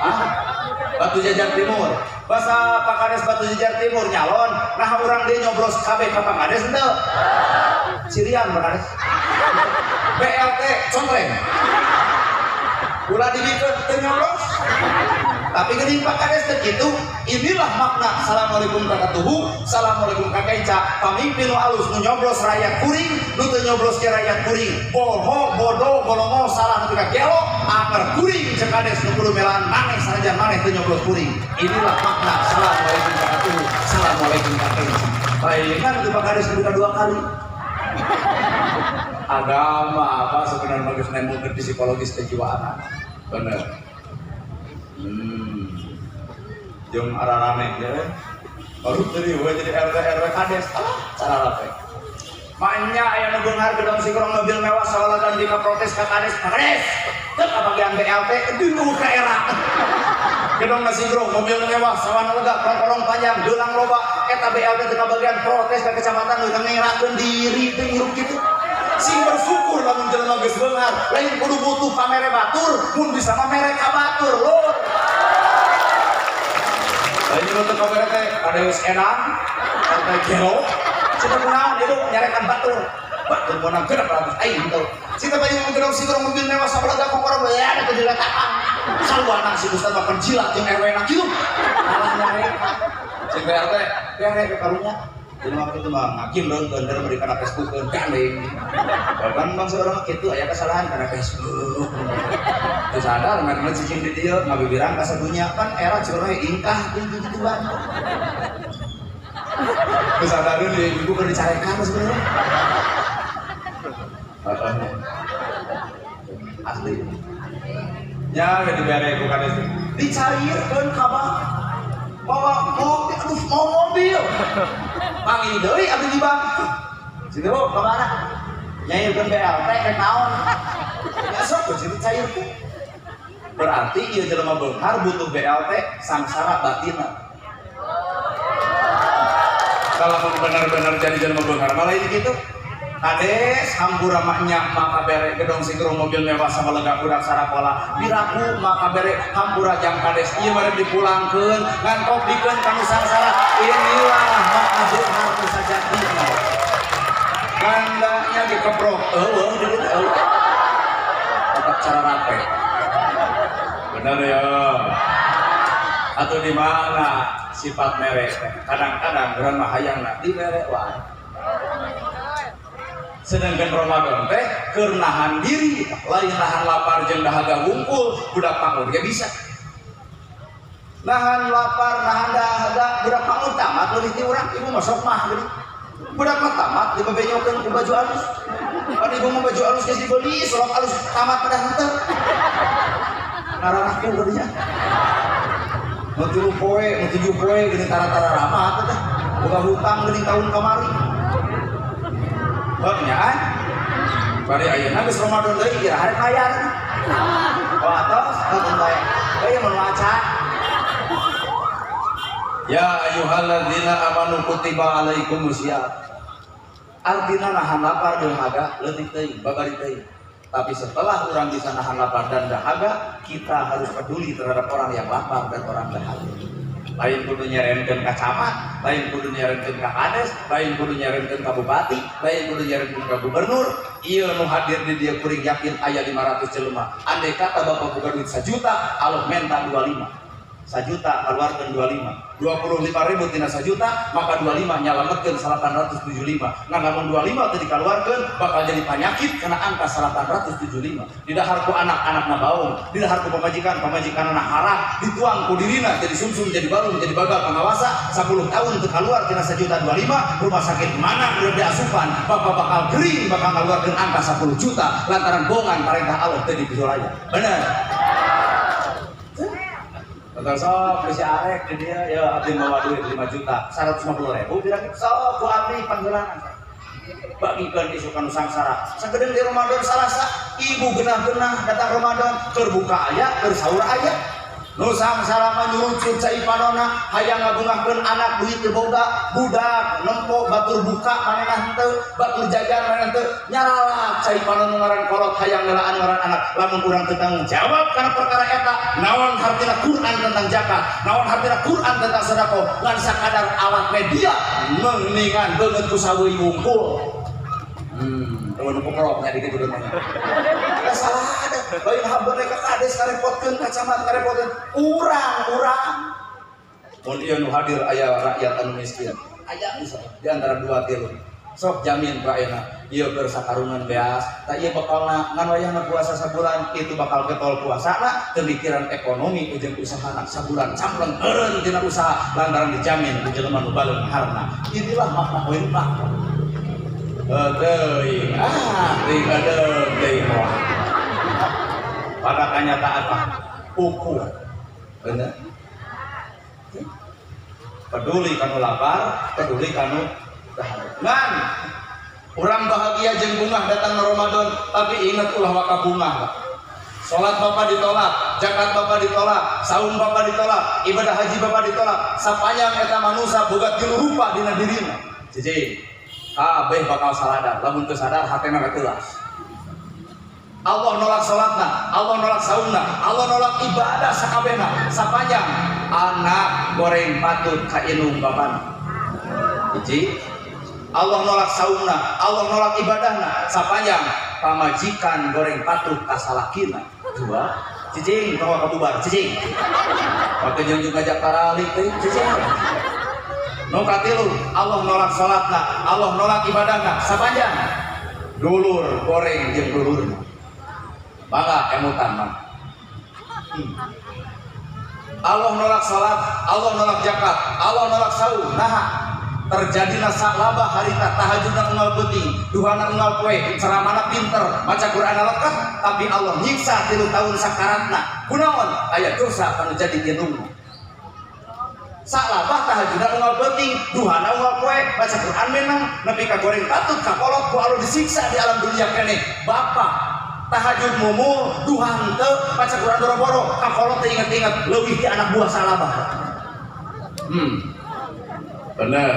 Ah, Batu Jajar Timur. Basa Pak Kades Batu Jajar Timur nyalon, nah urang deui nyoblos kabeh ka Pak Kades henteu? Cirian Pak Kades. BLT contreng. Ulah dibikeun teu nyoblos. Tapi geuning Pak Kades teh kitu, inilah makna assalamualaikum ka katuhu, assalamualaikum ka kenca, pamimpin nu alus nu nyoblos rakyat kuring, nu teu nyoblos ke rakyat kuring. Boho, bodoh, bolongo, salah nu ka gelo, anger kuring cek Kades nu kudu melaan maneh sanajan maneh teu nyoblos kuring. Inilah makna assalamualaikum ka katuhu, assalamualaikum ka kenca. Bayangan itu Pak Kades kudu dua kali. Agama apa sebenarnya bagus nemu psikologis kejiwaan. Bener. Jeung ararame ya. Baru dari we jadi RT RW Kades. Alah, cara rape. Maknya aya nu beunghar gedong sikrong mobil mewah sawalan dika protes ka Kades. Pak Kades, Teu kabagian BLT deui ka era. Gedong nasi grong, mobil mewah, sawana lega, korong panjang, deulang loba, eta BLT teu kabagian protes ka kecamatan nu ngerakeun diri teu ngirup kitu. Sing bersyukur lamun jelema geus beunghar, lain kudu butuh pamere batur, mun bisa mah mere ka batur lur. Lain nu teu pamere teh kades enang, partai gelo, cenah kunaon hidup nyarekan batur. Batur meunang genep ratus aing teu. Sita bayu gedong sigrong mobil mewah sabalaga kongkorong ya teu diletakan. Saluana si Ustaz mah penjilat jeung RW na kieu. Malah nyarekan. Jeung BRT, bere ke karunya. Jadi waktu itu mah ngakim leungkeun dari beri kana Facebookeun gandeng. Bahkan bangsa urang mah kitu aya kesalahan kana Facebook. Teu sadar mana cicing di dieu ngabibirang ka sadunya kan era curah ingkah jeung kitu-gituan. Teu sadareun di ibu keur dicarekan sebenarnya. Asli. Ya, dibere ku kades. Dicairkeun ka bank. Bawa mobil, aduh mau mobil. Panggil deui abdi di bank. Situ ka mana? Nyairkeun BLT rek naon? Ya sok situ cairkeun. Berarti ieu jelema beunghar butuh BLT sangsara batinna. Kalau benar-benar jadi jelema beunghar malah ini gitu. Kades hampura maknya maka bere gedong sigrong mobil mewah sama lega budak sarakola piraku maka bere hampura jang kades ieu mah dipulangkeun ngan kopikeun ka nu sangsara inilah maka beunghar nu sajatina gandanya dikeprok eueuh di dieu eueuh tetap cara rape bener ya atau di mana sifat mere kadang-kadang urang mah hayangna dibere wae. Sedangkan Ramadan teh keur nahan diri, lain nahan lapar jeung dahaga wungkul, budak pangur ge bisa. Nahan lapar, nahan dahaga, budak pangur tamat leuwih ti urang, ibu mah sok mah geuning. Budak mah tamat dibebenyokeun ku baju alus. Pan ibu mah baju alus geus dibeli, solok alus tamat pada henteu. Ngaranahkeun geuning nya. Nu 3 poe, nu 7 poe geuning tara-tara ramat teh. Boga hutang geuning tahun kamari. Babnya, bari ayeuna geus Ramadan deui kira hari bayar. Oh atos heeh bae. Euy mun waca. Ya ayyuhalladzina amanu kutiba alaikumusiyam. Artina nahan lapar dahaga leutik teuing, babari teuing. Tapi setelah orang bisa nahan lapar dan dahaga, kita harus peduli terhadap orang yang lapar dan orang dahaga. Lain kudu nyerenkeun ka camat, lain kudu nyerenkeun ka kades, lain kudu nyerenkeun ka bupati, lain kudu nyerenkeun ka gubernur. Ieu nu hadir di dieu kuring yakin aya 500 jelema. Andai kata bapak boga duit 1 juta, aloh menta 25. 1 juta keluarkeun 25. 25.000 tina 1 juta, maka 25 nyalametkeun 875. Ngan lamun 25 teu dikaluarkeun bakal jadi panyakit karena angka 875. Didahar ku anak-anakna baung, didahar ku pamajikan, pamajikanna harap, dituang ku dirina jadi sumsum, jadi balung, jadi bagal pangawasa. 10 tahun teu kaluar tina 1 juta 25, rumah sakit mana udah diasupan, bapak bakal gering bakal ngaluarkeun angka 10 juta lantaran bongan parentah Allah teu dipijolaya. Bener. Bentar sok bisi arek di dia ya abdi mawa duit 5 juta 150.000 kira-kira sok ku abdi panggeulanan bagikeun isukan nu sangsara sagedeung di Ramadan salasa ibu genah-genah datang Ramadan keur buka aya keur sahur aya nu sangsara mah nyurucut cai panona hayang ngabungahkeun anak duit teu boga budak nempo batur buka manehna henteu batur jajan manehna henteu nyaralak cai panon ngaran kolot hayang nelaan ngaran anak lamun urang teu tanggung jawab kana perkara eta naon hartina Quran tentang zakat naon hartina Quran tentang sedekah ngan sakadar alat media mendingan beungeut ku saweui wungkul. Kalau nu pokrok nya dikitu deui mah. Salah ada. Lain habeun ka kades karepotkeun ka camat karepotkeun. Urang-urang. Mun ieu nu hadir aya rakyat anu miskin. Aya bisa di antara 2 tilu. Sok jamin ka ayeuna ieu keur sakarungan beas, tah ieu bekalna ngan wayahna puasa sabulan itu bakal getol puasana teu mikiran ekonomi jeung usahana sabulan campleng eureun tina usaha lantaran dijamin ku jelema nu baleung harna. Inilah makna infak. Teuing, ah, teuing adeum, teuing moal. Pada kenyataan mah ukur. Bener? Peduli kanu lapar, peduli kanu dahaga. Ngan urang bahagia jeung bungah datang Ramadan, tapi ingat ulah waka bungah, Pak. Salat bapak ditolak, zakat bapak ditolak, saum bapak ditolak, ibadah haji bapak ditolak. Sapanjang eta manusia boga tilu rupa dina dirina. Cicing, kabeh bakal saladar, lamun teu sadar hatena teulas. Allah nolak salatna, Allah nolak saumna, Allah nolak ibadah sakabehna. Sapanjang anak goreng patut ka indung bapana. Hiji, Allah nolak saumna, Allah nolak ibadahna. Sapanjang pamajikan goreng patut ka salakina. Dua, cicing tong kabubar, cicing. Pake jeung ngajak taralik teh, cicing. Nu katilu, Allah nolak salatna, Allah nolak ibadahna. Sapanjang dulur goreng jeung dulurna. Mangga emutan mah. Allah nolak salat, Allah nolak zakat, Allah nolak saum. Nah, terjadilah saklabah harita tahajudna unggal peuting, duhana unggal poe, ceramahna pinter, maca Qur'an lekat, tapi Allah nyiksa 3 tahun sakaratna. Kunaon? Aya dosa anu jadi indungna. Saklabah tahajudna unggal peuting, duhana unggal poe, maca Qur'an menang, nepi ka goreng patut ka kolot ku Allah disiksa di alam dunia keneh. Bapak tahajud mumul, duha henteu, maca Qur'an boro-boro, ka kolot teh inget-inget leuwih ti anak buah salabah. Bener.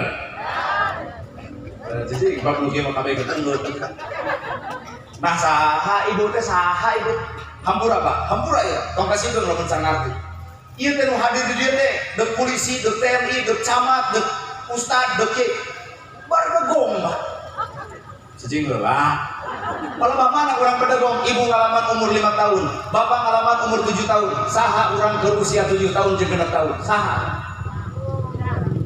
Jadi bab nu kieu mah kabeh ketenggeut. Nah saha ibu teh saha ibu? Hampura Pak, hampura ya. Tong kasinggung lamun can ngarti. Ieu teh nu hadir di dieu teh, deuk polisi, deuk TNI, deuk camat, deuk ustad, deuk kieu. Bardegong Pak. Cicing heula. Palebah mana urang bedegong? Ibu ngalaman umur 5 tahun, bapak ngalaman umur 7 tahun. Saha urang keur usia 7 tahun jeung 6 tahun? Saha?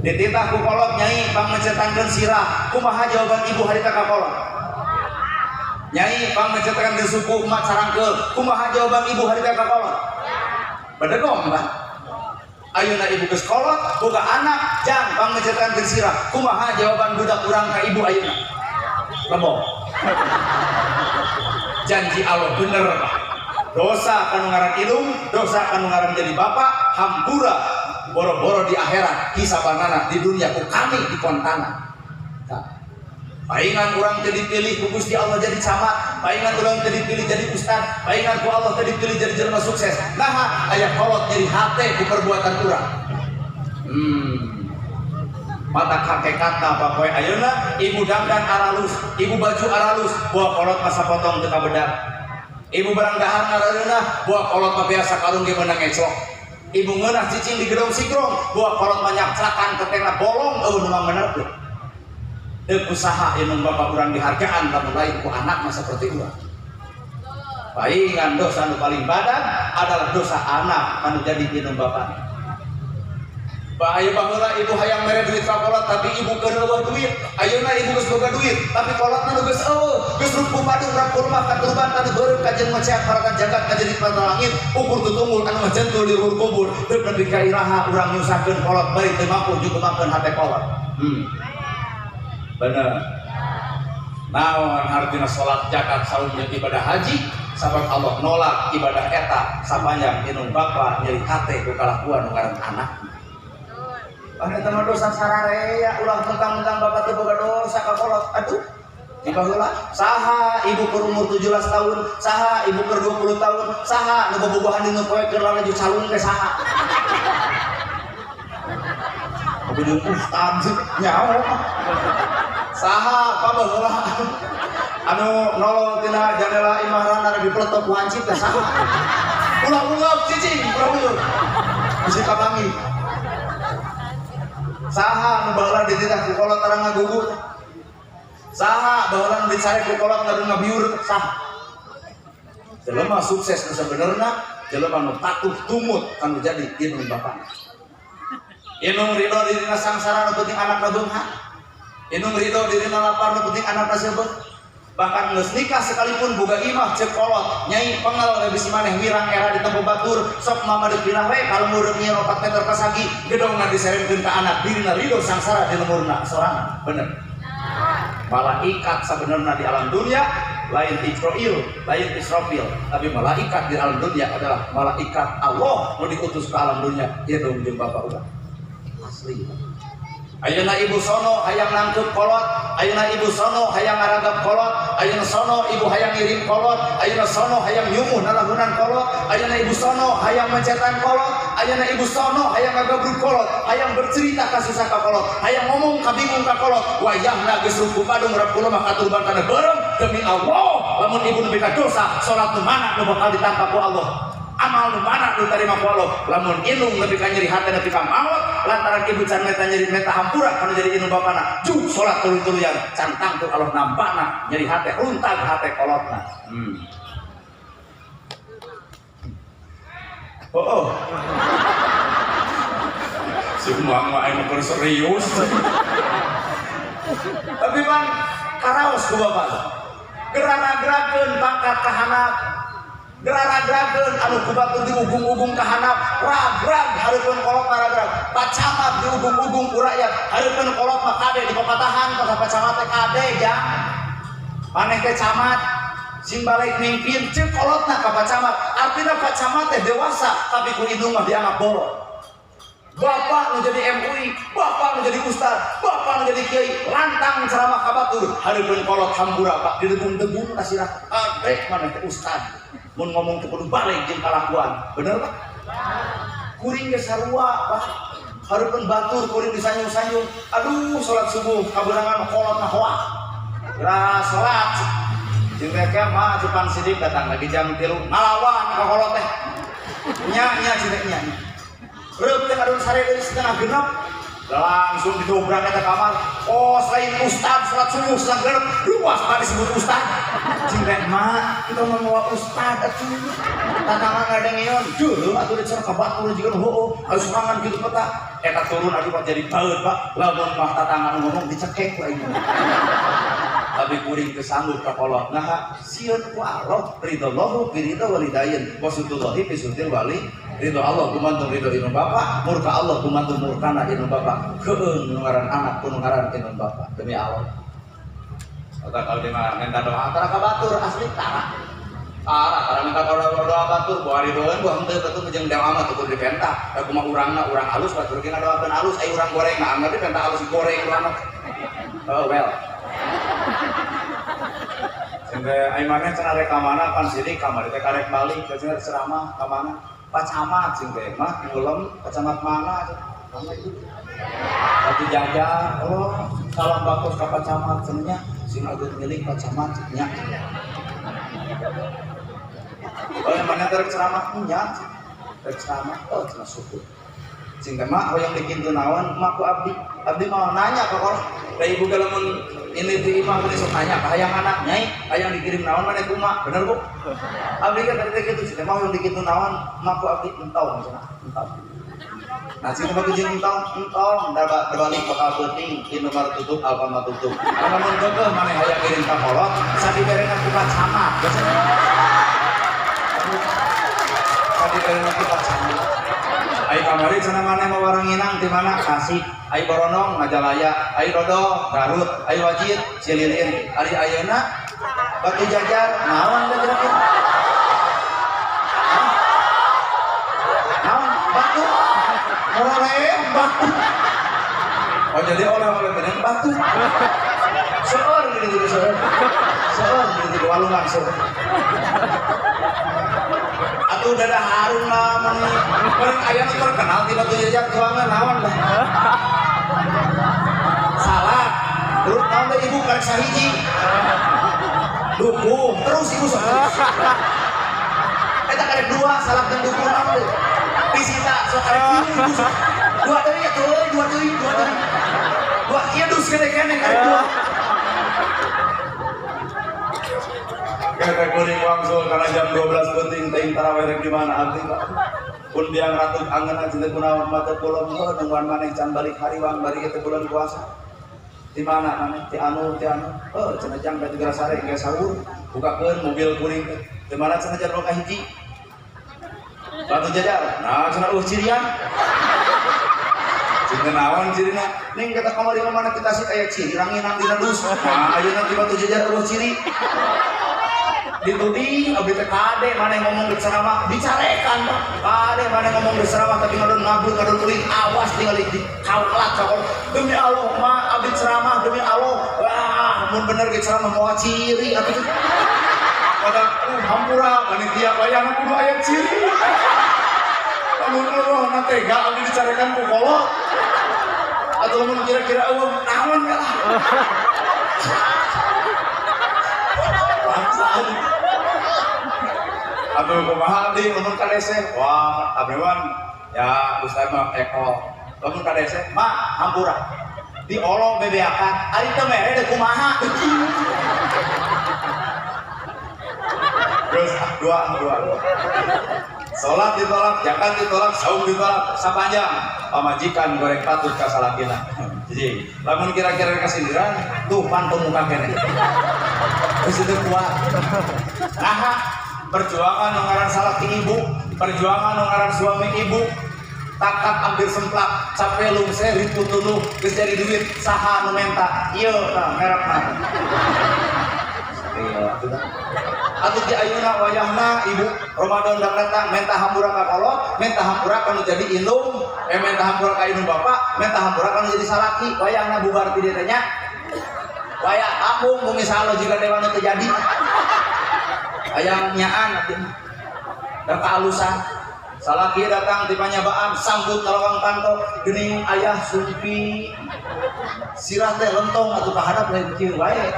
Dititah ku kolot nyai pangmencetangkeun sirah. Kumaha jawaban ibu harita ka kolot? Nyai pangmencetangkeun suku emak carangkeul. Kumaha jawaban ibu harita ka kolot? Bedegong Pak. Ayeuna ibu geus kolot, boga anak, jang pangmencetangkeun sirah. Kumaha jawaban budak urang ka ibu ayeuna? Lebok. Janji Allah bener Pak. Dosa kanu ngaran indung, dosa kanu ngaran jadi bapak, hampura boro-boro di akhirat, hisabanana di dunia ku kami di kontana. Nah, paingan urang teu dipilih ku Gusti Allah jadi camat, paingan urang teu dipilih jadi ustad, paingan ku Allah teu dipilih jadi jelema sukses. Naha aya kolot jadi hate ku perbuatan urang. Mata hakikatna bapoe ayeuna ibu dangdan aralus, ibu baju aralus, buah kolot masa potong teu kabedak. Ibu barang dahar ngareunah, buah kolot mah biasa kalung ge meunang ngeclok. Ibu ngeunah cicing di gedong sikrong, buah kolot mah nyakcakan ketengna bolong eueuh nu mangmenerkeun. Deuk usaha indung bapak urang dihargaan lamun lain ku anak mah seperti urang. Paingan dosa nu paling badag adalah dosa anak anu jadi indung bapak. Bahaya baheula ibu hayang mere duit ka kolot tapi ibu keur eueuh duit. Ayeuna ibu geus boga duit tapi kolotna nu geus eueuh, geus rupuh padu rampur mah katurban kanu beureum ka jeung maceak maratan jagat ka jadi mata langit, ukur tutunggul anu ngajentul di luhur kubur, deuk nepi ka iraha urang nyusahkeun kolot bari teu mampu jukumakeun hate kolot. Bener. Naon artina salat, zakat, saum jeung ibadah haji? Sabab Allah nolak ibadah eta sapanjang indung bapa nyeri hate ku kalakuan nu ngaran anak. Ah eta mah dosa sararea ulah mentang-mentang bapak teu boga dosa ka kolot. Aduh. Di baheula saha ibu keur umur 17 tahun, saha ibu keur 20 tahun, saha nu bobogohan dina poe keur lalajo calung teh saha. Bobogohan ustad nyaho. Saha pabaheula anu nolol tina jandela imah rana dipeletok ku hancip teh saha. Ulah-ulah cicing, ulah-ulah. Bisi kapanggih. Saha nu baheula dititah ku kolot tarang ngagugu. Saha baheula nu dicare ku kolot ngadu ngabiur saha. Jelema sukses nu sabenerna, jelema nu patuh tumut kanu jadi indung bapana. Indung ridho dirina sangsara nu penting anakna beunghar. Indung ridho dirina lapar nu penting anakna seubeuh. Bahkan geus nikah sekalipun boga imah ceuk kolot, nyai pengal we bisi maneh wirang era di tempo batur, sok mama deuk pindah we ka lembur nyieun 4 meter pasagi, gedongna diserenkeun ka anak, dirina ridho sangsara di lemurna sorangan. Bener. Malaikat sebenarnya di alam dunia lain Israil, lain Israfil, tapi malaikat di alam dunia adalah malaikat Allah nu diutus ke alam dunia, indung jeung bapak urang. Asli. Ayeuna ibu sono hayang nangkep kolot, ayeuna ibu sono hayang ngaragap kolot, Ayeuna sono ibu hayang ngirim kolot, ayeuna sono hayang nyumuh nalahunan kolot, ayeuna ibu sono hayang mencetan kolot, ayeuna ibu sono hayang ngagabrug kolot, hayang bercerita kasusah ka kolot, hayang ngomong kabingung ka kolot. Wayahna geus ruku padung rap kula mah katurban kana beureum demi Allah. Lamun ibu nepi ka dosa, salat nu mana nu bakal ditampa ku Allah? Amal nu mana nu tarima ku Allah? Lamun indung nepi ka nyeri hate nepi ka maot lantaran ibu can meta nyeri meta hampura kana jadi indung bapana juk salat tuluy-tuluyan can tangtu Allah nampana nyeri hate runtag hate kolotna. Oh, oh. Si mama emang keur serius. Tapi bang karaos ku bapak gerara-gerakeun pangkat ka handap, gerara-gerakeun anu ku batur diugung-ugung ka handap, rag-rag hareupeun kolot rag-rag, Pak Camat diugung-ugung ku rakyat, hareupeun kolot mah kade di papatahan ka Pak Camat teh kade jang. Maneh teh camat sing balik mimpin ceuk kolotna ka Pak Camat, artina Pak Camat teh dewasa tapi ku indung mah dianggap bolot. Bapak nu jadi MUI, bapak nu jadi ustad, bapak nu jadi kiai, lantang ceramah ka batur, hareupeun kolot hampura Pak didegung-degung ka sirah. Adek maneh teh ustad. Mun ngomong teu kudu balik jeung kalakuan. Bener Pak? Kuring ge sarua Pak. Hareupeun batur kuring disanyung-sanyung. Aduh salat subuh kabeunangan kolot mah hoak. Geura salat. Jeung teh mah Jepang Sidik datang lagi jam 3 ngalawan ka kolot teh. Nya nya cing teh nya. Reup teh ngadon sare deui setengah genep. Langsung didobrak eta kamar. Oh, selain ustad salat subuh setengah genep, luas pak disebut ustad. Cing teh mah kita mah mawa ustad atuh. Tatangan ngadengeun, deuh atuh dicer ka batur jiga nu heueuh, harus serangan kitu peta. Eta turun aduh Pak jadi baeud Pak. Lamun mah tatangan ngomong dicekek ku aing. Tapi kuring teu sanggup ka kolot. Nah, sieun ku Allah, ridallahu bi ridha walidain, wa sutullahi bi sutil wali. Ridho Allah gumantung ridho indung bapa, murka Allah gumantung murkana indung bapa. Keung nu ngaran anak ku nu ngaran indung bapa. Demi Allah. Otak kalau dia mah minta doa tara ka batur asli tara. Tara tara minta doa batur, buah ridhoeun buah henteu batur jeung doa mah teu kudu dipenta. Da kumaha urangna urang alus batur ge ngadoakeun alus, ai urang goreng mah anggar dipenta alus goreng urang. Oh well. Sampai ai maneh cenah rek ka mana pan sidik kamari teh karek balik cenah ceramah ka mana? Pak Camat sing teh mah ngulem Pak Camat mana? Mana itu? Batu Jajar. Oh, salam bagus ka Pak Camat cenah sing ageut milik Pak Camat nya. Oh, yang mana teh rek ceramah nya? Rek ceramah oh cenah syukur. Sing teh mah hoyong dikintu naon mah ku abdi. Abdi mau nanya ka kolot. Da ibu ge lamun ini ti imah geus sok nanya ka hayang anak nyai, hayang dikirim naon maneh kumaha? Bener Bu? Abdi kan tadi teh kitu sing teh mah hoyong dikintu naon mah ku abdi entong cenah, entong. Nah sing teh mah jeung entong, entong balik bakal peuting Indomaret tutup, Alfamart tutup. Lamun keukeuh maneh hayang ngirim ka kolot, sadiberena ku Pak Camat. Sadiberena ku Pak Camat. Ai kamari cenah maneh mah waranginang ti mana? Tasik. Ai Boronong Majalaya, ai Dodol Garut, ai Wajid Cililin, ari ayeuna Batu Jajar naon da kira-kira? Naon? Batu. Oleh batu. Oh jadi oleh-oleh bener batu. Seueur gini gitu seueur. Seueur gini gitu walungan seueur. Atuh dadah harun lah meni. Bareng aya nu terkenal di Batu Jajar tuangan naon dah. Salah. Terus naon deh ibu karek sahiji. Dukung terus ibu sok. Eta karek dua salah dan dukung naon deui. Disita sok karek tilu ibu sok. Dua deui atuh euy, dua deui, dua deui. Dua ieu dus gede keneh karek dua. Kata kuring wangsul karena jam 12 penting teuing tarawih rek di mana abdi Pak. Pun biang ratu angeuna cinta kunaon mah teu pulang heuh nungguan maneh can balik hariwang bari teu bulan puasa. Di mana maneh ti anu heuh cenah jang ka juga sare geus sahur bukakeun mobil kuring teh. Di mana cenah jadwal ka hiji? Batu Jajar. Nah cenah eueuh cirian. Cinta naon cirina? Ning kata kamari mah mana kita sih aya ciri ranginang dina dus. Nah ayeuna di Batu Jajar eueuh ciri. Dituding abdi teh kade maneh ngomong di ceramah dicarekan Pak. Kade maneh ngomong di ceramah tapi ngadon ngabur ngadon uling awas tinggal di kaulat sakol. Demi Allah mah abdi ceramah demi Allah. Wah, Ah mun bener ge ceramah moal ciri atuh. Padahal hampura panitia wayahna kudu aya ciri. Lamun eueuh na tega abdi dicarekan ku kolot. Atau lamun kira-kira eueuh naon we lah. Paksaan. Aduh kumaha abdi lamun ka dese? Wah, abdi mah ya ustaz mah ekol. Lamun ka dese mah hampura. Diolong bebeakan, ari teu mere deui kumaha. Terus dua. Salat ditolak, zakat ditolak, saum ditolak, sapanjang pamajikan goreng patut ka salakina. Jadi, lamun kira-kira kasindiran, tuh panto muka keneh. Geus itu kuat. Nah, perjuangan nu ngaran salaki ibu, perjuangan nu ngaran suami ibu, takat ambil semplak, capek lungse riput tuluh, geus jadi duit, saha nu menta, ieu tah merekna. Iya, atuh. Atuh di ayeuna wayahna ibu Ramadan datang menta hampura ka kolot, menta hampura ka nu jadi indung, menta hampura ka indung bapak, menta hampura ka nu jadi salaki, wayahna bubar ti dieu teh nya. Wayah kampung bumi salo jiga dewan nu teu jadi. Hayang nyaan atuh. Da kaalusan. Salaki datang ti panyabaan sambut lawang panto geuning ayah sumpi. Sirah teh lentong atuh kahadap lain kieu wae.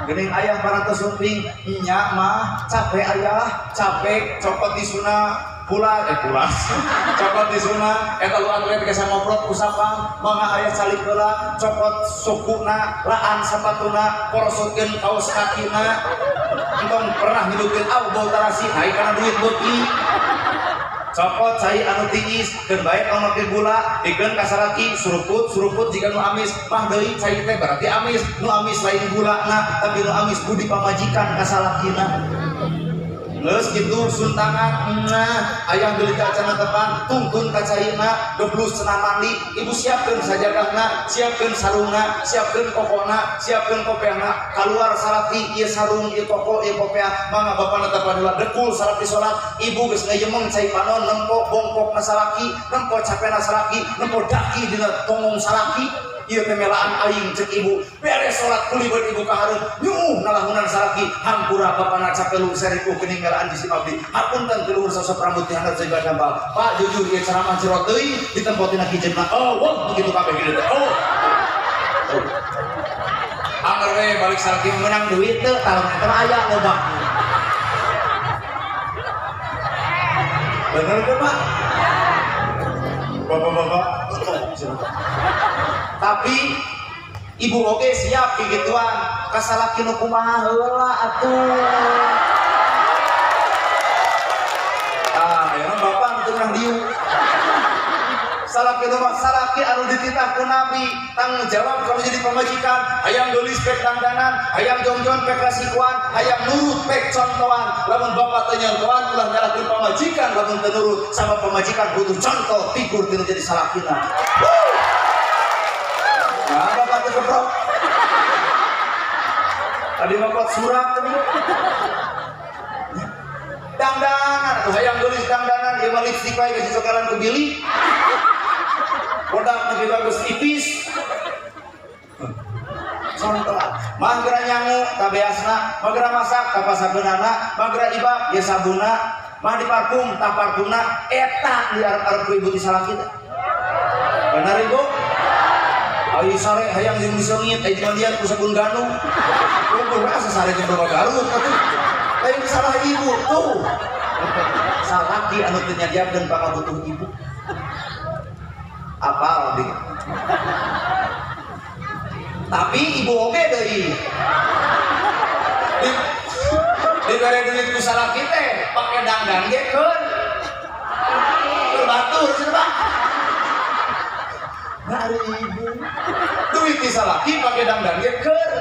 Geuning ayah parantos sumping nya mah capek ayah, capek copot disuna pulas copot disuna eta lu atlet geus ngoprot usapang mangga ayah calik heula copot sukuna laan sapatuna porosotkeun kaos kakina entong pernah hidupkeun au bau tarasi naik kana duit beuki copot cai anu tiis keun bae tong make gula dikeun ka salaki suruput jika nu amis mah deui cai teh berarti amis nu amis lain gulana tapi nu amis budi pamajikan ka salakina. Geus kitu suntangan nah ayah beli ka acana tepan tungtun ka caina geblus cenah mandi ibu siapkeun sajadahna siapkeun sarungna siapkeun kokona siapkeun kopeahna kaluar salaki ieu sarung ieu koko ieu kopeah mangga bapana tepan heula dekul salaki salat ibu geus ngayemeng cai panon nempo bongkokna salaki nempo capena salaki nempo daki dina tongong salaki ieu teh melaan aing cek ibu beres salat kulibet ibu ka hareup nyuuh nalahunan salaki hampura bapana capek lungser ibu geuning melaan jisim abdi hapunten ti luhur sosok rambut ti handap sehingga dambal Pak jujur ieu ceramah jero teuing ditempo tina kijeuna oh wah begitu kabeh kieu teh oh anger we balik salaki menang duit teu talon eta mah aya loba bener teu Pak bapak-bapak. Tapi ibu oge siap kegituan kasalaki nu kumaha heula atuh. Ah, ayeuna bapak nu teu ngeunah dieu. Salaki nu mah salaki anu dititah ku Nabi, tanggung jawab kalau jadi pamajikan, hayang geulis pek dangdanan, hayang jongjon pek rasikuan, hayang nurut pek contohan. Lamun bapak teu nyontohan ulah nyalahkeun pamajikan lamun teu nurut, sama pamajikan butuh contoh figur tinu jadi salakina. Nah, bapak teu keprok. Tadi bapak surat tadi. Dangdanan atuh hayang geulis dangdanan ieu mah lipstik wae geus dicokelan ku bili. Bodak lebih bagus tipis. Contohan. Mah geura nyangu tabeasna, mah geura masak tapasakeunana, mah geura ibak ye sabuna, mah diparfum taparfumna eta diarep-arep ku ibu ti salaki teh. Bener ibu? Ai sare hayang jeung diseungit, ai dimandian ku sabun ganu. Lumpur asa sare jeung bawa Garut atuh. Lain salah ibu tuh. Salaki anu teu nyadiakeun pakabutuh ibu. Apal abdi. Tapi ibu oge deui. Dibere duit ku salaki teh pake dangdan ge keun. Keur batur cenah Pak. Nah ari ibu duit di salaki pake dangdan ge keur.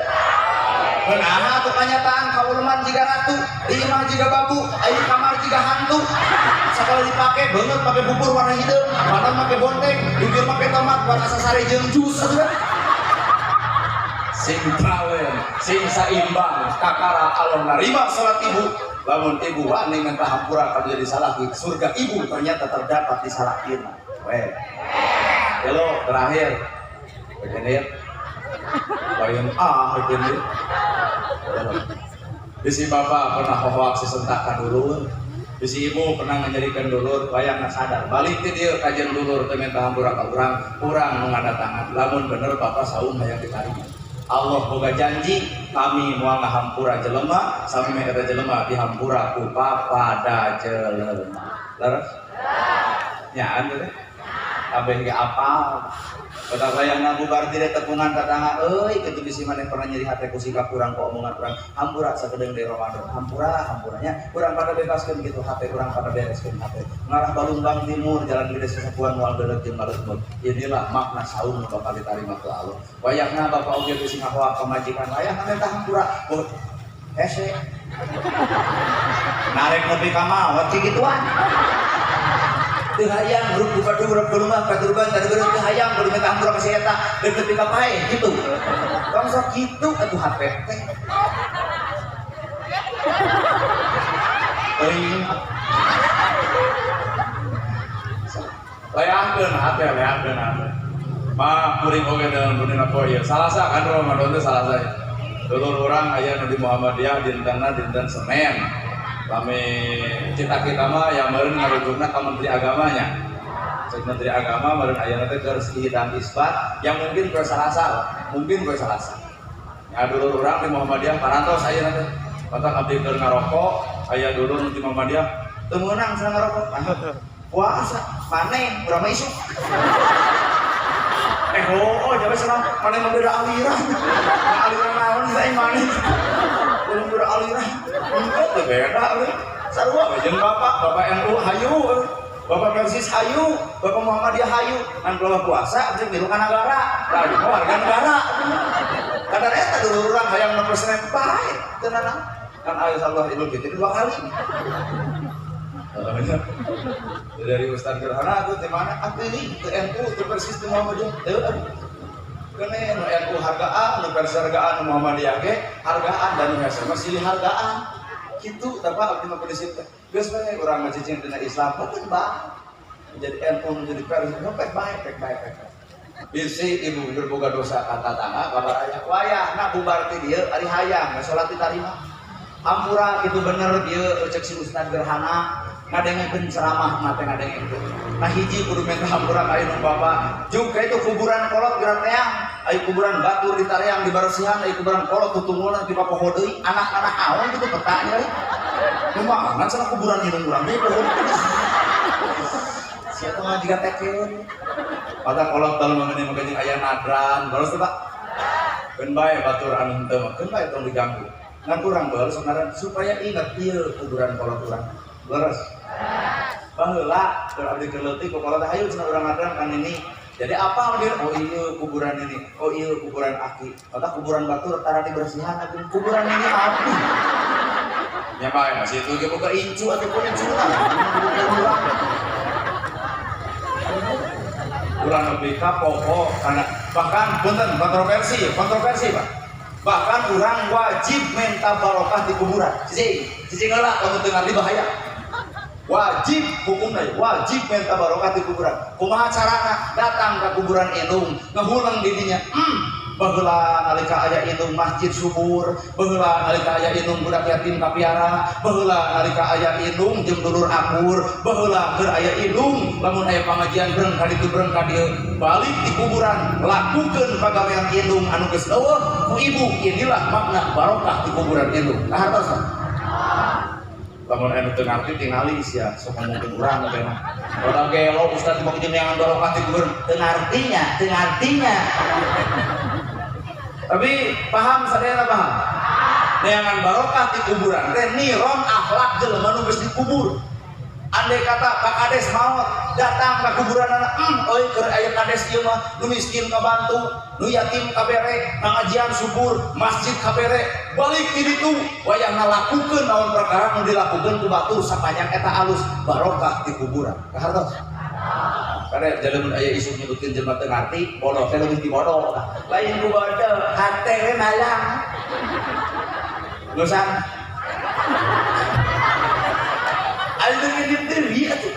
Nah, atuh kanyataan kauleman jiga ratu, di imah jiga babu, aya kamar jiga hantu. Sakala dipake beungeut pake bubur warna hideung, badan make bonteng, bibir make tomat warna sasare jeung jus atuh. Sing balен, sing saimbang, kakara Allah narima salat ibu. Lamun ibu wani minta hampura kalau jadi salaki, surga ibu ternyata terdapat di salakina. Weh. Halo, terakhir. Begini. Lain ah ini. Bisi bapak pernah hoak sesentak ka dulur. Bisi ibu pernah nganyerikeun dulur, wayahna sadar. Balik ti dieu kajian dulur teh minta hampura ka urang, urang nu ngadatangan. Lamun bener bapak saum hayang ditarima. Allah boga janji kami moal ngahampura jelema sampe eta jelema dihampura ku papada jelema. Leres? Nyaan teh. Kabeh ge apal. Kata wayahna bubar ti tepungan tatangga euy kitu bisi maneh pernah nyeri hate ku sikap urang ku omongan urang. Hampura sakedeung deui Ramadan. Hampura hampuranya urang pada bebaskeun kitu hate urang pada bereskeun hate. Ngarah Balumbang Timur jalan gede sesepuan moal beureut jeung baleut. Inilah makna saum nu bakal ditarima ku Allah. Wayahna bapak oge bisi ngahoak pamajikan wayahna minta hampura. Oh, hese. Narek nepi ka maot kituan. Teu hayang grup bupadu grup gulungan paturban tadi grup teu hayang kudu minta hampura ka si eta deuk nepi ka pae kitu. Tong sok kitu atuh hate teh. Teuing. Leangkeun hate, leangkeun hate. Mah kuring oge dalam dunia poe ieu. Salasa kan Ramadan teh salasa ya. Dulur urang aya nu di Muhammadiyah dintenna dinten Senin. Kami cita-cita mah yang meureun ngarujukna ka Menteri Agamanya. Cek Menteri Agama meureun ayeuna teh keur hitam isbat yang mungkin poe Salasa, mungkin poe Salasa. Ya dulur urang di Muhammadiyah parantos ayeuna teh. Batak abdi keur ngarokok, aya dulur nu di Muhammadiyah teu meunang cenah ngarokok. Puasa maneh urang mah isuk. Oh, jawa cenah maneh mah beda aliran. Aliran naon sih maneh? Urang beda aliran. Engke teh beda euy. Sarua we jeung bapak, bapak NU hayu, bapak Persis hayu, bapak Muhammadiyah hayu. Ngan kalau puasa abdi milu ka nagara, tah mah warga negara. Kadar eta dulur urang hayang nu presiden bae teu nanaon. Kan aya Allah Idul Fitri 2 kali. Dari Ustaz Gerhana aku di mana? Aku ini ke NU, ke Persis, ke Muhammadiyah. Teu kene nu NU hargaan, nu Persis hargaan, nu Muhammadiyah ge hargaan dan nu hese mah silih hargaan. Kitu tah Pak abdi mah prinsip teh. Geus we urang mah cicing dina Islam boten bae. Menjadi NU menjadi Persis, nu pek bae, pek bae, pek bae. Bisi ibu berboga dosa ka tatangga kabar aya. Wayahna bubar ti dieu ari hayang salat ditarima. Hampura itu bener dieu cek si Ustaz Gerhana ngadengekeun ceramah mah teh ngadengekeun. Nah hiji kudu minta hampura ka indung bapa. Juga itu kuburan kolot geura teang, aya kuburan batur ditareang dibaresihan, aya kuburan kolot tutungulna ti papoho deui, anak-anak aon kitu petanya euy. Kumaha cenah kuburan indung urang teh poho deui. Sia teh mah jiga tekeun. Pada kolot dalam mengenai makanya aya nadran, balas teh Pak. Keun bae batur anu henteu mah, keun bae tong diganggu. Ngan kurang balas sebenarnya supaya ingat ieu kuburan kolot urang. Leres. Baheula keur abdi keur leutik ku kolot hayu cenah urang nadran kan ini. Jadi apa dia? Oh iya kuburan ini. Oh iya kuburan aki. Kata kuburan batur tara dibersihan abdi. Kuburan ini abdi. Nya bae masih itu ge boga incu ataupun incuna. Urang lebih ka poho karena bahkan punten kontroversi, kontroversi Pak. Bahkan urang wajib minta barokah di kuburan. Cicing, cicing heula lamun teu ngarti bahaya. Wajib hukumna, wajib minta barokah di kuburan. Kumaha carana? Datang ke kuburan indung, ngahuleng di dinya. Baheula nalika aya indung masjid subur, baheula nalika aya indung budak yatim kapiara, baheula nalika aya indung jeung dulur akur, baheula keur aya indung lamun aya pangajian breng ka ditu breng ka dieu, balik di kuburan, lakukeun pagawean indung anu geus eueuh ku ibu. Inilah makna barokah di kuburan indung. Kahartos tah? Lamun anu teu ngarti tingali sia sok ngomongkeun urang teh mah. Padahal gelo ustaz mah jeung neangan barokah di kuburan, teu ngartinya, teu ngartinya. Tapi paham sadayana paham? Neangan barokah di kuburan teh niron akhlak jelema nu geus dikubur. Andai kata Pak Kades maot datang ke kuburan anak, euy keur aya kades ieu mah nu miskin kabantu, nu yatim kabere, pangajian subur, masjid kabere, balik di ditu wayahna lakukeun naon perkara nu dilakukeun ku batur sapanjang eta alus barokah di kuburan. Kahartos? Karena jalan aya isu nyebutkeun jelema teu ngarti, bodoh teh leuwih ti bodoh. Lain ku bodoh, hate we malang. Dosan. Ayo ngintip deui atuh.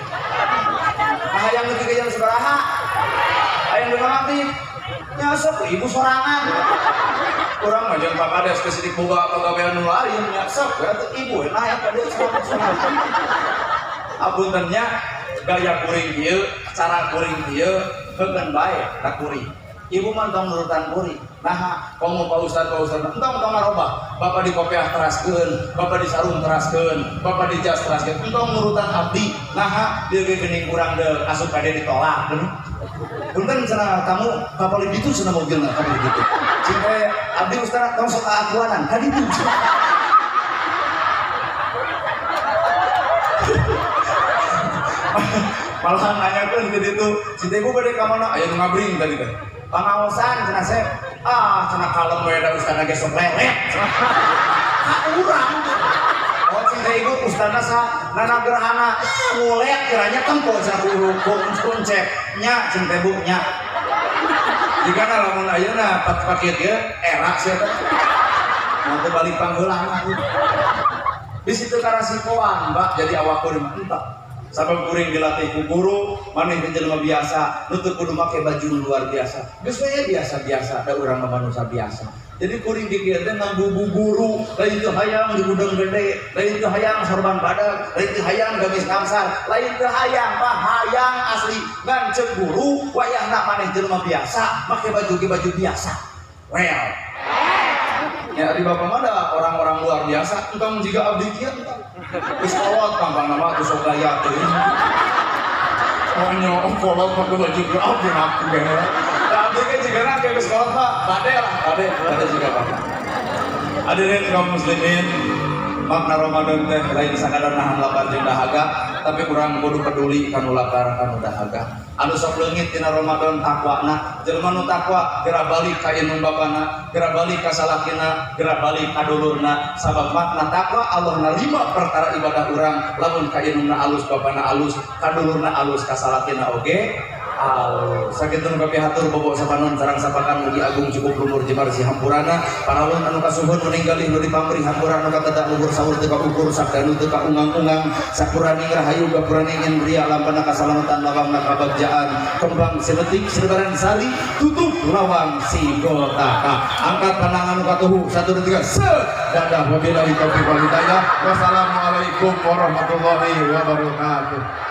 Nah hayang nepi ka jam sabaraha? Hayang nu ngantip. Nya sok ibu sorangan. Urang mah jeung Pak Kades geus sidik boga pagawean nu lain nya sok we atuh ibu we naik ka dieu sorangan. Apunten nya gaya kuring kieu, cara kuring kieu heukeun bae ka kuring. Ibu mah tong nurutan kuring. Naha, komo Pak Ustad, Pak Ustad, entong tong ngarobah. Bapak di kopiah teraskeun, bapak di sarung teraskeun, bapak di jas teraskeun, entong nurutan abdi. Naha, bieu ge geuning kurang deuk asup ka dieu ditolak. Punten cenah kamu kapal ditu cenah mobilna kapal ditu. Cinta abdi ustaz tong sok aakuanan ka ditu. Malah nanyakeun ke ditu, cinta ibu bade ka mana? Aya nu ngabring tadi teh. Pangaosan cenah sep. Ah, cenah kalem we da ustadna ge sok lelet. Ka urang. Oh cinta ibu ustadna sa nana gerhana ngulet kiranya tempo cenah kuncep nya cinta ibu nya. Jigana lamun ayeuna paket ieu era sia teh. Mun teu balik pangheulana. Di situ karasikoan, Mbak, jadi awak kuring entah. Sabab kuring dilatih ku guru, maneh teh jelema biasa, nu teu kudu make baju luar biasa. Geus we biasa-biasa, da urang mah manusia biasa. Jadi kuring dikieu teh nganggo guru, lain teu hayang di gudang gede, lain teu hayang sorban badag, lain teu hayang gamis ngangsar, lain teu hayang mah hayang asli. Ngan ceuk guru, wayahna maneh jelema biasa, make baju ge baju biasa. Well. Ya di bapak mah ada orang-orang luar biasa, entong jiga abdi kieu entong. Geus kolot pangpangna mah atuh sok gaya teuing. Oh nya kolot make baju kieu abdi ngaku ge. Da abdi ge jigana geus kolot mah bade lah, bade, bade jiga bapak. Hadirin kaum muslimin, makna Ramadan teh lain sakadar nahan lapar jeung dahaga, tapi urang kudu peduli kanu lapar kanu dahaga. Anu sok leungit dina Ramadan takwana, jelema nu takwa geura balik ka indung bapana, geura balik ka salakina, geura balik ka dulurna. Sabab makna takwa Allah narima perkara ibadah urang lamun ka indungna alus, bapana alus, ka dulurna alus, ka salakina oge alus. Sakitu nu kapihatur bobo sapanon sareng sapakan mugi agung cukup lumur jemar si hampurana parawon anu kasuhun meninggalih nu dipamrih hampura anu katedak luhur sahur teu kaukur sakdanu teu kaungang-ungang sapuraning rahayu gapuraning indria lampana kasalamatan lawangna kabagjaan kembang siletik selebaran sari tutup lawang si gotaka angkat pandangan nu katuhu 1 2 3 set dadah wabillahi taufiq wal hidayah. Wassalamualaikum warahmatullahi wabarakatuh.